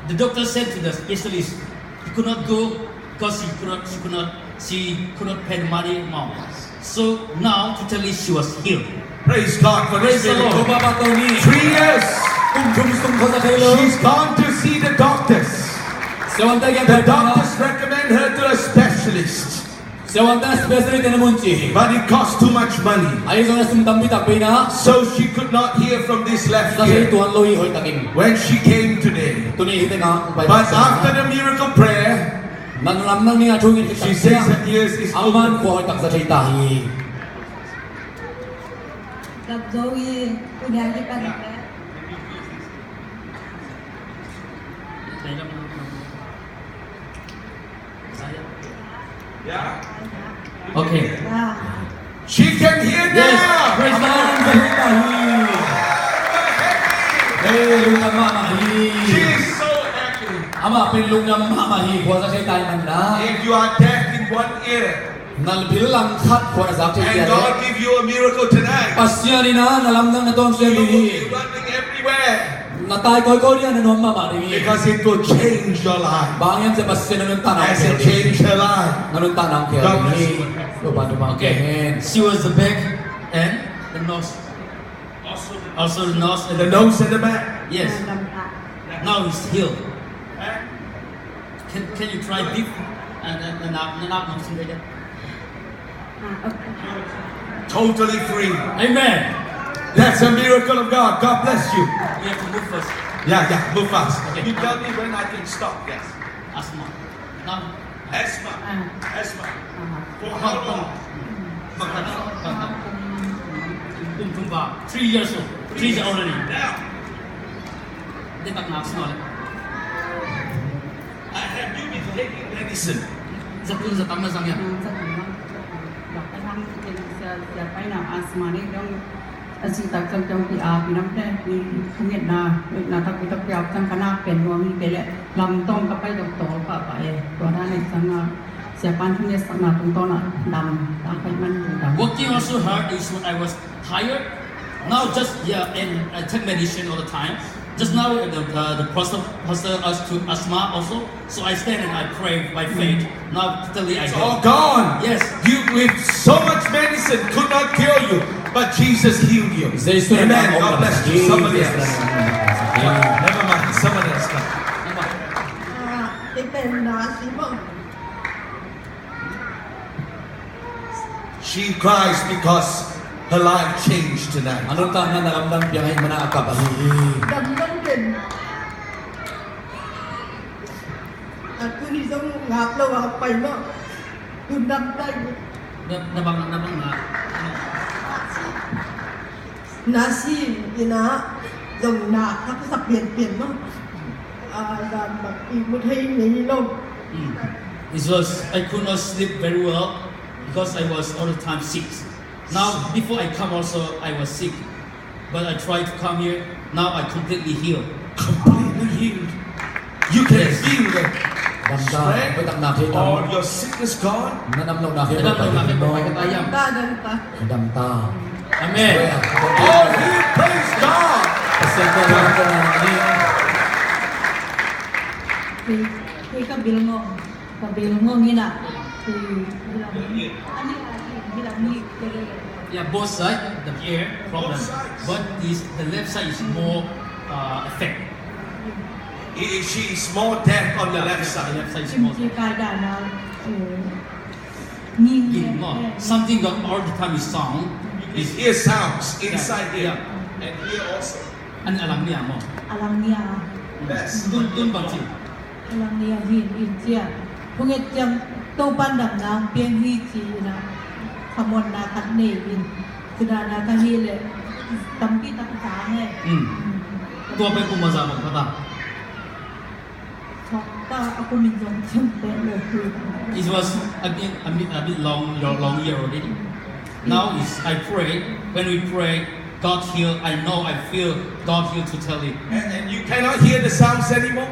The doctor said to the specialist, he could not go because he could not, she could not, she could not pay the money amount. So now, totally, she was healed. Praise God for this miracle. Praise the Lord. Topa pahtawi ni. Three years. Kum thum sung khuaza thei lo. She's gone to see the doctors. The doctors recommend her to a specialist. Siavuante specialist te na mun ci hi. But it cost too much money. Ahi zongin a sum tampi tak pia na. So she could not hear from this left ear. Za thei tuan lo hi hoih takin. When she came today. Tuni hi tengah hong pai. But after the miracle prayer, na lamdang ni a thu ngin, she says her ears is open. Amah'n khua hoih tak za thei ta hi. Lap zo hi, tu dia hi pan. Yeah? Okay. She can hear now. Yes, praise the Lord. Hey, lungdam mahmah hi. She is so happy. Amah pen lungdam mahmah hi, khua za thei ta ahih manin. If you are deaf in one ear, na bil lang khat khua na zak thei, and God give you a miracle tonight, Pasian in na lamdang na tuamsiam ding hi. You will be running everywhere. Na tai kawikawi ding a, na nuam mahmah ding hi. Because it will change your life. Bang hang hiam cih leh Pasian na nuntakna hong khel ding hi. As it changed her life. Na nuntakna hong khel ding hi. God bless you. Topa'n thupha pia hen. Okay. She was the back and the nose. Also the nose and the back. Yes. Now he's healed. Can, can you try deep? And then, then, then, then, then, then, then, Totally free. Amen. That's a miracle of God. God bless you. We have to move first. Yeah, yeah, move fast. Okay. You tell me when I can stop. Yes. Asthma. Now. Asthma. Ah. Asthma. For how long? Kum thum va. Three years old. Three years already. Now. Dia tak nak semua. Have you been taking medicine? Za tun za tam na zang hiam? Za tun na. Doctor khan sia, sia pai na asthma ni dong. A cihtak ciang ciang pi a pi nam te, mi thungetna, ngetna takpi takpi a ciang ka nak pen nuam hi kei leh lamtong ka pai dok tawl pahpah e. Tua dan e ciang a, siapan thungetsakna tungtawn ah dam, tak pai man dam. Working also hard is when I was tired. Now just, yeah, and I take medicine all the time. Just now, uh, the, uh, the pastor, pastor asked to asthma also. So I stand and I pray by faith. Now totally I It's heal. All gone. Yes. You with so much medicine could not cure you, but Jesus healed you. Amen. God bless you. Somebody else. Never mind. Somebody else. Come. Ah, i pen na si mong. She cries because her life changed tonight. A nuntakna na lamdang piang ahih manin a kap ahi hi. Damdam den. A tuni zong ngap lo a pai mah. Tun dam tai. Na, na bang, na bang na. Na si, ina, zong na, ka sa pian pian mah. A, dan bang, i mut hei ngei lo. Mm. It was, I could not sleep very well because I was all the time sick. Now, before I come also, I was sick. But I try to come here. Now I completely healed. Completely healed. You can feel the strength. All your sickness gone. Na dam lohna khempeuh pai ka ta hiam? Dam ta, dam ta. Dam ta. Amen. All healed, praise God. Pasian ka dam ta na ni. Kei, kei ka bil ngong. Ka bil ngong ina. Kei, bilang ni. Ani, ani, bilang ni. Yeah, both side, the ear problem. But is the left side is more, uh, affect. He, she is more deaf on the left side. The left side is more deaf. Kim ci kai da na, eh, nging. Something got all the time is sound. It hears sounds inside here and here also. An alang nia mo. Alang nia. Yes. Tun, tun bang ci. Alang nia hin in cia. Phunget ciang Topan damna hong piang hi ci ina. Khamuanna khat nei in. Ci dana ka hi leh tampi tak zang e. Mm. Tua pen kum a zang bang khat a. Chok ta a kum in zong ciang pek lo hu. It was a bit, a bit, a bit long, your long year already. Now is I pray, when we pray, God heal. I know, I feel God heal totally. And, and you cannot hear the sounds anymore?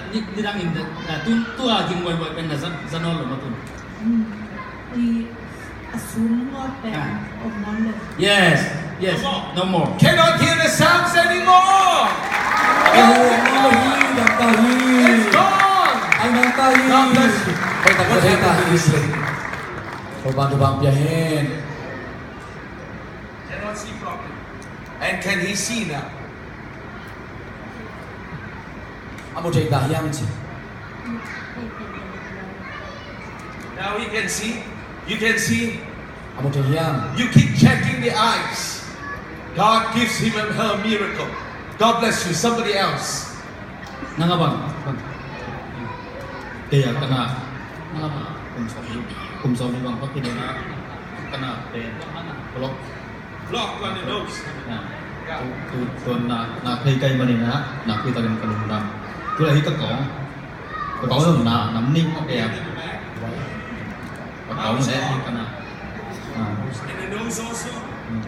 Ni, ni dang in the, uh, tu, tu a ging wai wai pen na zan, zan ol lo ma tu. Mm. I, a sum ngot pen, ah, om non lo. Yes, yes, no more. Cannot hear the sounds anymore. Oh, no, he, dam ta hi. It's gone. Ai, dam ta hi. God bless you. What happened to this lady? Topan, Topan pia hen. Cannot see properly. And can he see now? A mu thei ta hiam ci? Now he can see. You can see. A mu thei hiam? You keep checking the eyes. God gives him and her a miracle. God bless you. Somebody else. Nang a bang, bang. Kei a ka na. Nang a bang. Kum sawm li, kum sawm li bang bang kei na. Ka na pen. Block. Block on the nose. Tu, tu, tu na, na kei kei ma ni na, na kui ta ken ka lungdam. Tu la hi ka kong. Ka kong lung na, nam ning a kei a. Ka kong le hi ka na. Ah. And the nose also. Hmm.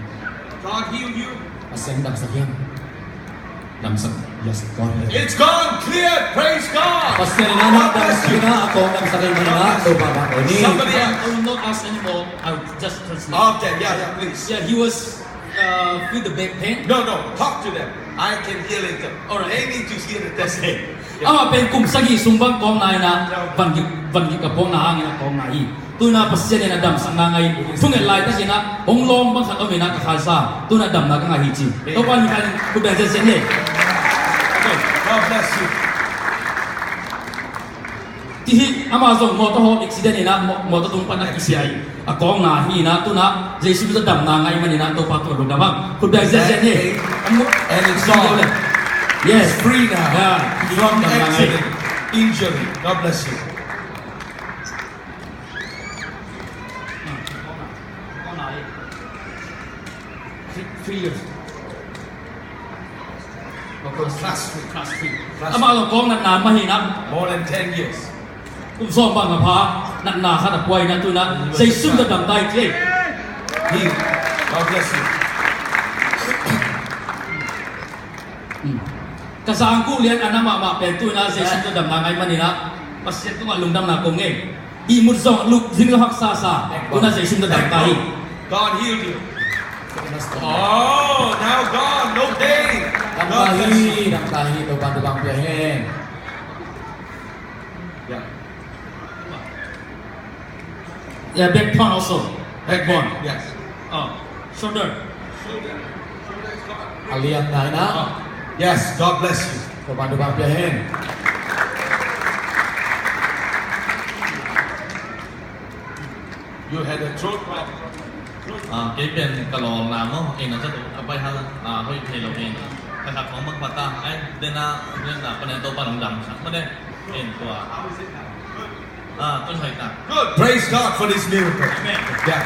God heal you. Pasian damsak hiam? Damsak. Yes, God heal. It's gone clear. Praise God. Pasian in a damsak in a, a kong damsak in a, Topa bang ko ni. Somebody else. I will not ask anymore. I will just translate. Okay, yeah, yeah, please. Yeah, he was, uh, feel the back pain. No, no, talk to them. I can hear later. All right. They need to hear the testimony. Okay. Yeah. Amah pen kum sagih sung bang kawkna in a, van gik, van gik a puakna hangin a kawkna hi. Tu in a Pasian in a damsakna ngah in, thunget laitakin a hong lawm bang khat om in a ka khansa, tu in a damna ka ngah hi ci. Amen. Topa in khut beng zenzen ni. Okay. God bless you. Ti hi, amah zong motor hawh accident in a, mo-, motor tung pan a kisia hi. A kawkna hi in a, tu in a Jesu Khrist damna ngah ahih manin a, Topa tungah lungdam hang. Khut beng zenzen ni. And it's gone. Yes. It's free now. Yeah. From accident, injury. God bless you. Three, three years. Class three. Class three. Amah lo kawng natna mah hi na. More than ten years. Kum sawm bang a pha, natna khat a pua hi na tu in a. Jesu in a dam ta hi ci. He, God bless you. Ka zangkuh lian a na mahmah pen tu-in ah Jesu tawh damna ngah ahih manin ah Pasian tungah lungdamna kong ngen. Ihmut zong lungzin lo haksa sa. Tu-in ah Jesu tawh dam ta hi. God healed you. Oh, now God, no pain. Dam ta hi, dam ta hi, Topa'n thupha pia hen. Yeah. Yeah, back pain also. Backbone. Yes. Oh, shoulder. A liam nai na. Oh. Yes, God bless you. Topa'n thupha pia hen. You had a throat problem. Ah, kei pen ka lawlna maw, ei na zat uh, a pai hal, ah, hoih thei lo ei na. Ka khat khawng bang pata, ai, dena, dena, pane Topa'n hong damsak mah ne. Ei tua. Ah, tun hoih ta. Good. Praise God for this miracle. Amen. Yeah.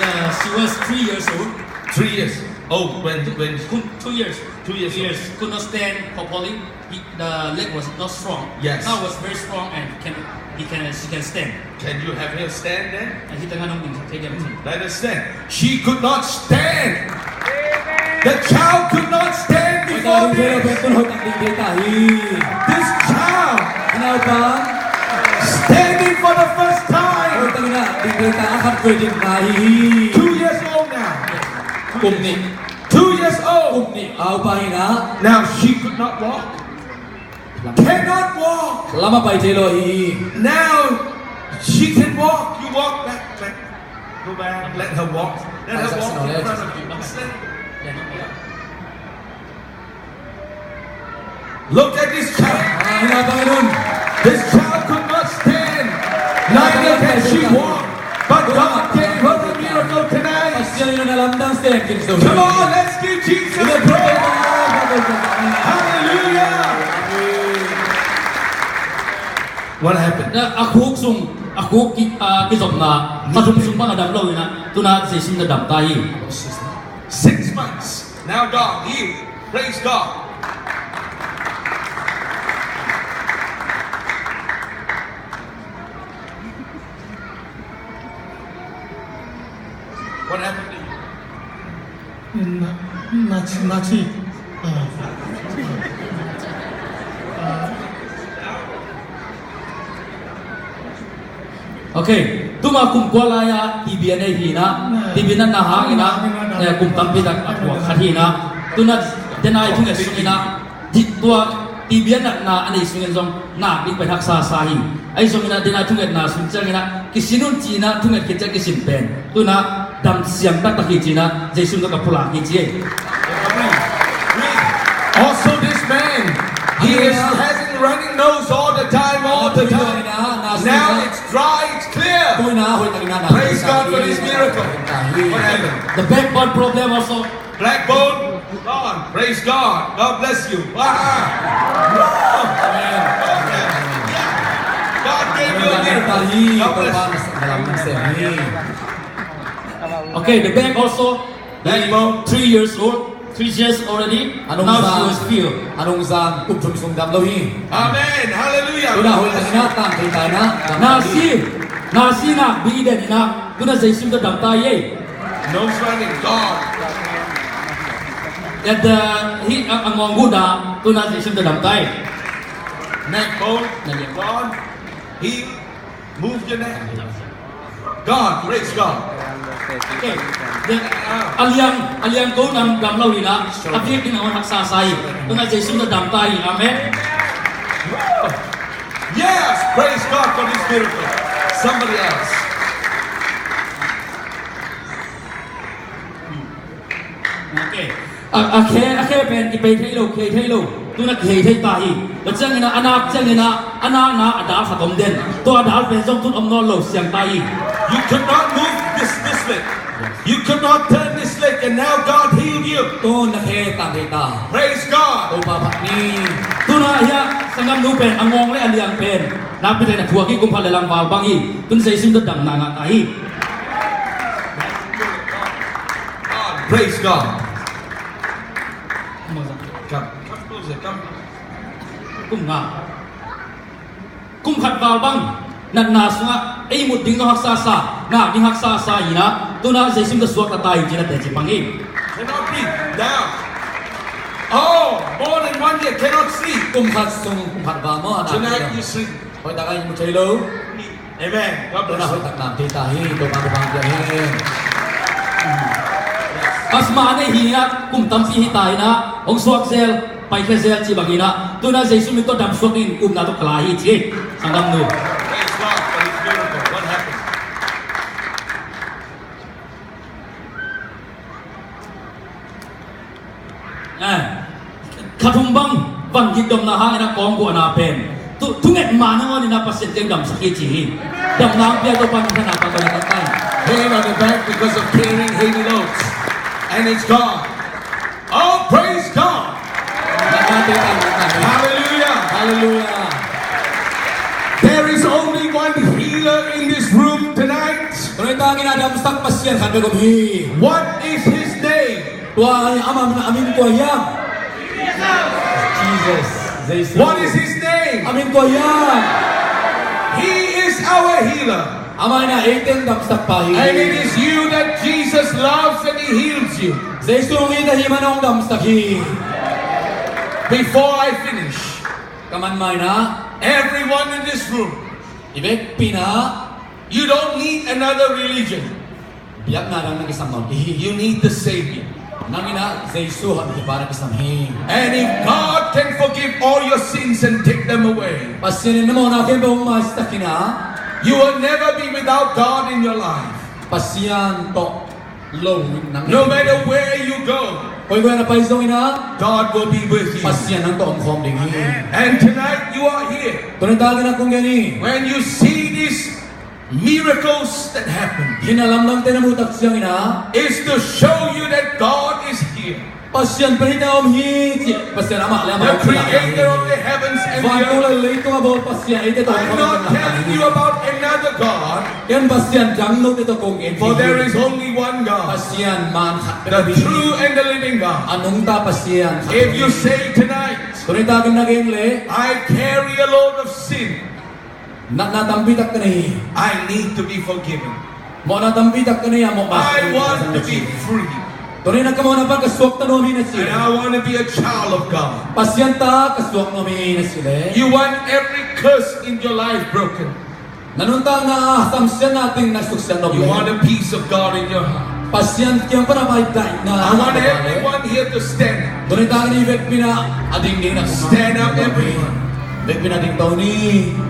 Uh, she was three years old. Three years. Oh, when, when Could, two years. Two years Two years. Could not stand properly. He, the leg was not strong. Yes. Now was very strong and can, he can, she can stand. Can you have her stand then? And he tengah nong ding sa kaya. Let her stand. She could not stand. The child could not stand before this. This child standing for the first time. Two years old now. Two years old. Now she could not walk. Cannot walk. Lam a pai thei lo hi. Now she can walk. You walk back, back. Go back. Let her walk. Let her walk in front of you. Stand. Look at this child. Ah, hi na, pai un. This child could not stand. Neither can she walk. But God gave her the miracle tonight. Pasian in a lamdang stand kin so. Come on, let's give Jesus praise. Hallelujah. What happened? Na a khuk sung, a khuk ki, ah, kizopna, kha thum sung bang a dam lo in ah, tu-in ah Jesu in a dam ta hi. Six months. Now God healed. Praise God. What happened to you? Na, na, na, Okay, tuma kum kua lai-a T B a nei hi na, T B natna hangin ah, eh, kum tampi tak a thuak khat hi na, tu-in ah denai thunget sungin ah, tua T B natna a nei sungin zong nak ding pen haksa sa hi. Ahi zongin ah denai thungetna sung ciangin ah kisin un ci-in ah thunget khit ciang kisin pen. Tu-in ah dam siang taktak hi ci-in ah Jesu in ka pulak hi ci hi. Also this man, he is having running nose all the time, all the time. Now it's dry, it's clear. Praise God for this miracle. What happened? The backbone problem also. Black bone gone. Praise God. God bless you. Wow. Amen. God gave you a miracle. God bless you. Okay, the back also. Three years old, three years already. Now she was healed. Anung zang kum thum sung dam lo hi. Amen. Hallelujah. Tu-in ah hoih takin ah tang thei ta in ah. Na si, na si nak bi den in ah. Tu-in ah Jesu in a dam ta hi. No running, gone. At the, hi, a, a ngawng guh na, tu-in ah Jesu in a dam ta hi. Neck bone, neck bone. Heal. Move your neck. God, praise God. Okay. A liang, a liang ko nang dam lo hi na, a biak ding a hong haksa sa hi. Tu-in ah Jesu in a dam ta hi. Amen. Yes, praise God for this miracle. Somebody else. Okay. A, a khe, a khe pen kipei thei lo, kihei thei lo. Tu-in ah kihei thei ta hi. Tua ciangin ah, a nak ciangin ah, a nakna a dal khat om den. Tua a dal pen zong tu-in om nawn lo, siang ta hi. You could not move this, this leg. You could not turn this leg, and now God healed you. Tu-in ah khe tang thei ta. Praise God. Topa phat ni. Tu-in ah hiah sanggamnu pen a ngawng le a liang pen nakpi takin a thuak hi, kum khat le lang val bang hi. Tu-in Jesu in a damna ngah ta hi. Praise God. Come, come closer, come. Kum nga. Kum khat val bang natna sungah ei mut ding zong haksa sa, ngak ding haksa sa hi na, tu-in ah Jesu in a suakta ta hi ci-in a teci pang hi. Cannot breathe. Down. Oh, more than one year, cannot sleep. Kum khat sung, kum khat val maw, a na. Tonight you sleep. Hoih takin mu thei lo. Amen. God bless you. Hoih takin mu thei ta hi, Topa thupha pia hi. Asthma nei hi a, kum tampi hi ta hi a, hong suak zel, paikhia zel cih bang hi a, tu-in Jesu min tawh damsuak in, upna tawh kala hi ci. Sanggamnu. Praise God for his miracle. What happened? Eh, kha thum bang van gik domna hangin a kawng guahna pen thu, thunget ma nangawn in a Pasian kiang damsak hi ci hi. Damna hong pia Topa nang thana pa kona kan tan. Pain on the back because of carrying heavy loads. And it's gone. Oh, praise God. Hallelujah. Hallelujah. There is only one healer in this room tonight. Tuni takin a damsak Pasian khat bek om hi. What is his name? Tua ama, a min kua hiam? Jesus. Jesus. What is his name? A min kua hiam? He is our healer. Amah in a eite damsakpa hi. And it is you that Jesus loves and he heals you. Jesu hong it ahih manin hong damsak hi. Before I finish, ka man ma-in a, everyone in this room, i vekpi in a, you don't need another religion. Biakna dang na kisam mawk hi. You need the Savior. Nang in a Jesu Honkhia pa na kisam hi. And if God can forgive all your sins and take them away, Pasian in na mawhna khempeuh hong maisak in a, you will never be without God in your life. Pasian tawh lo nang. No matter where you go, koi koi na pai zongin a, God will be with you. Pasian nang tawh omkhawm ding hi. And tonight you are here. Tuni takin a kong gen hi. When you see these miracles that happen, hih na lamdangte na muh tak ciangin a, is to show you that God is here. Pasian pen hih tengah om hi ci. Pasian amah le amah. The creator of the heavens and the earth. Vantung le leitung a bawl Pasian eite tawh. I'm not telling you about another God. Ken Pasian dang note tawh kong gen hi. For there is only one God. Pasian man khat pen hi. The true and the living God. A nungta Pasian khat. If you say tonight, tuni takin na gen leh, I carry a load of sin. Natna tampi tak ka nei hi. I need to be forgiven. Mawhna tampi tak ka nei a, mawh masa. I want to be free. Tuni-in ka mawhna pan ka suakta nuam hi na ci. And I want to be a child of God. Pasian ta ka suak nuam hi na ci leh. You want every curse in your life broken. Na nuntakna ah samsiatna teng na suksiat nop leh. You want the peace of God in your heart. Pasian kiang pan a paidahna. I want everyone here to stand up. Tuni-in i vekpi in a ding ding na. Stand up, everyone. Vekpi in a ding to ni.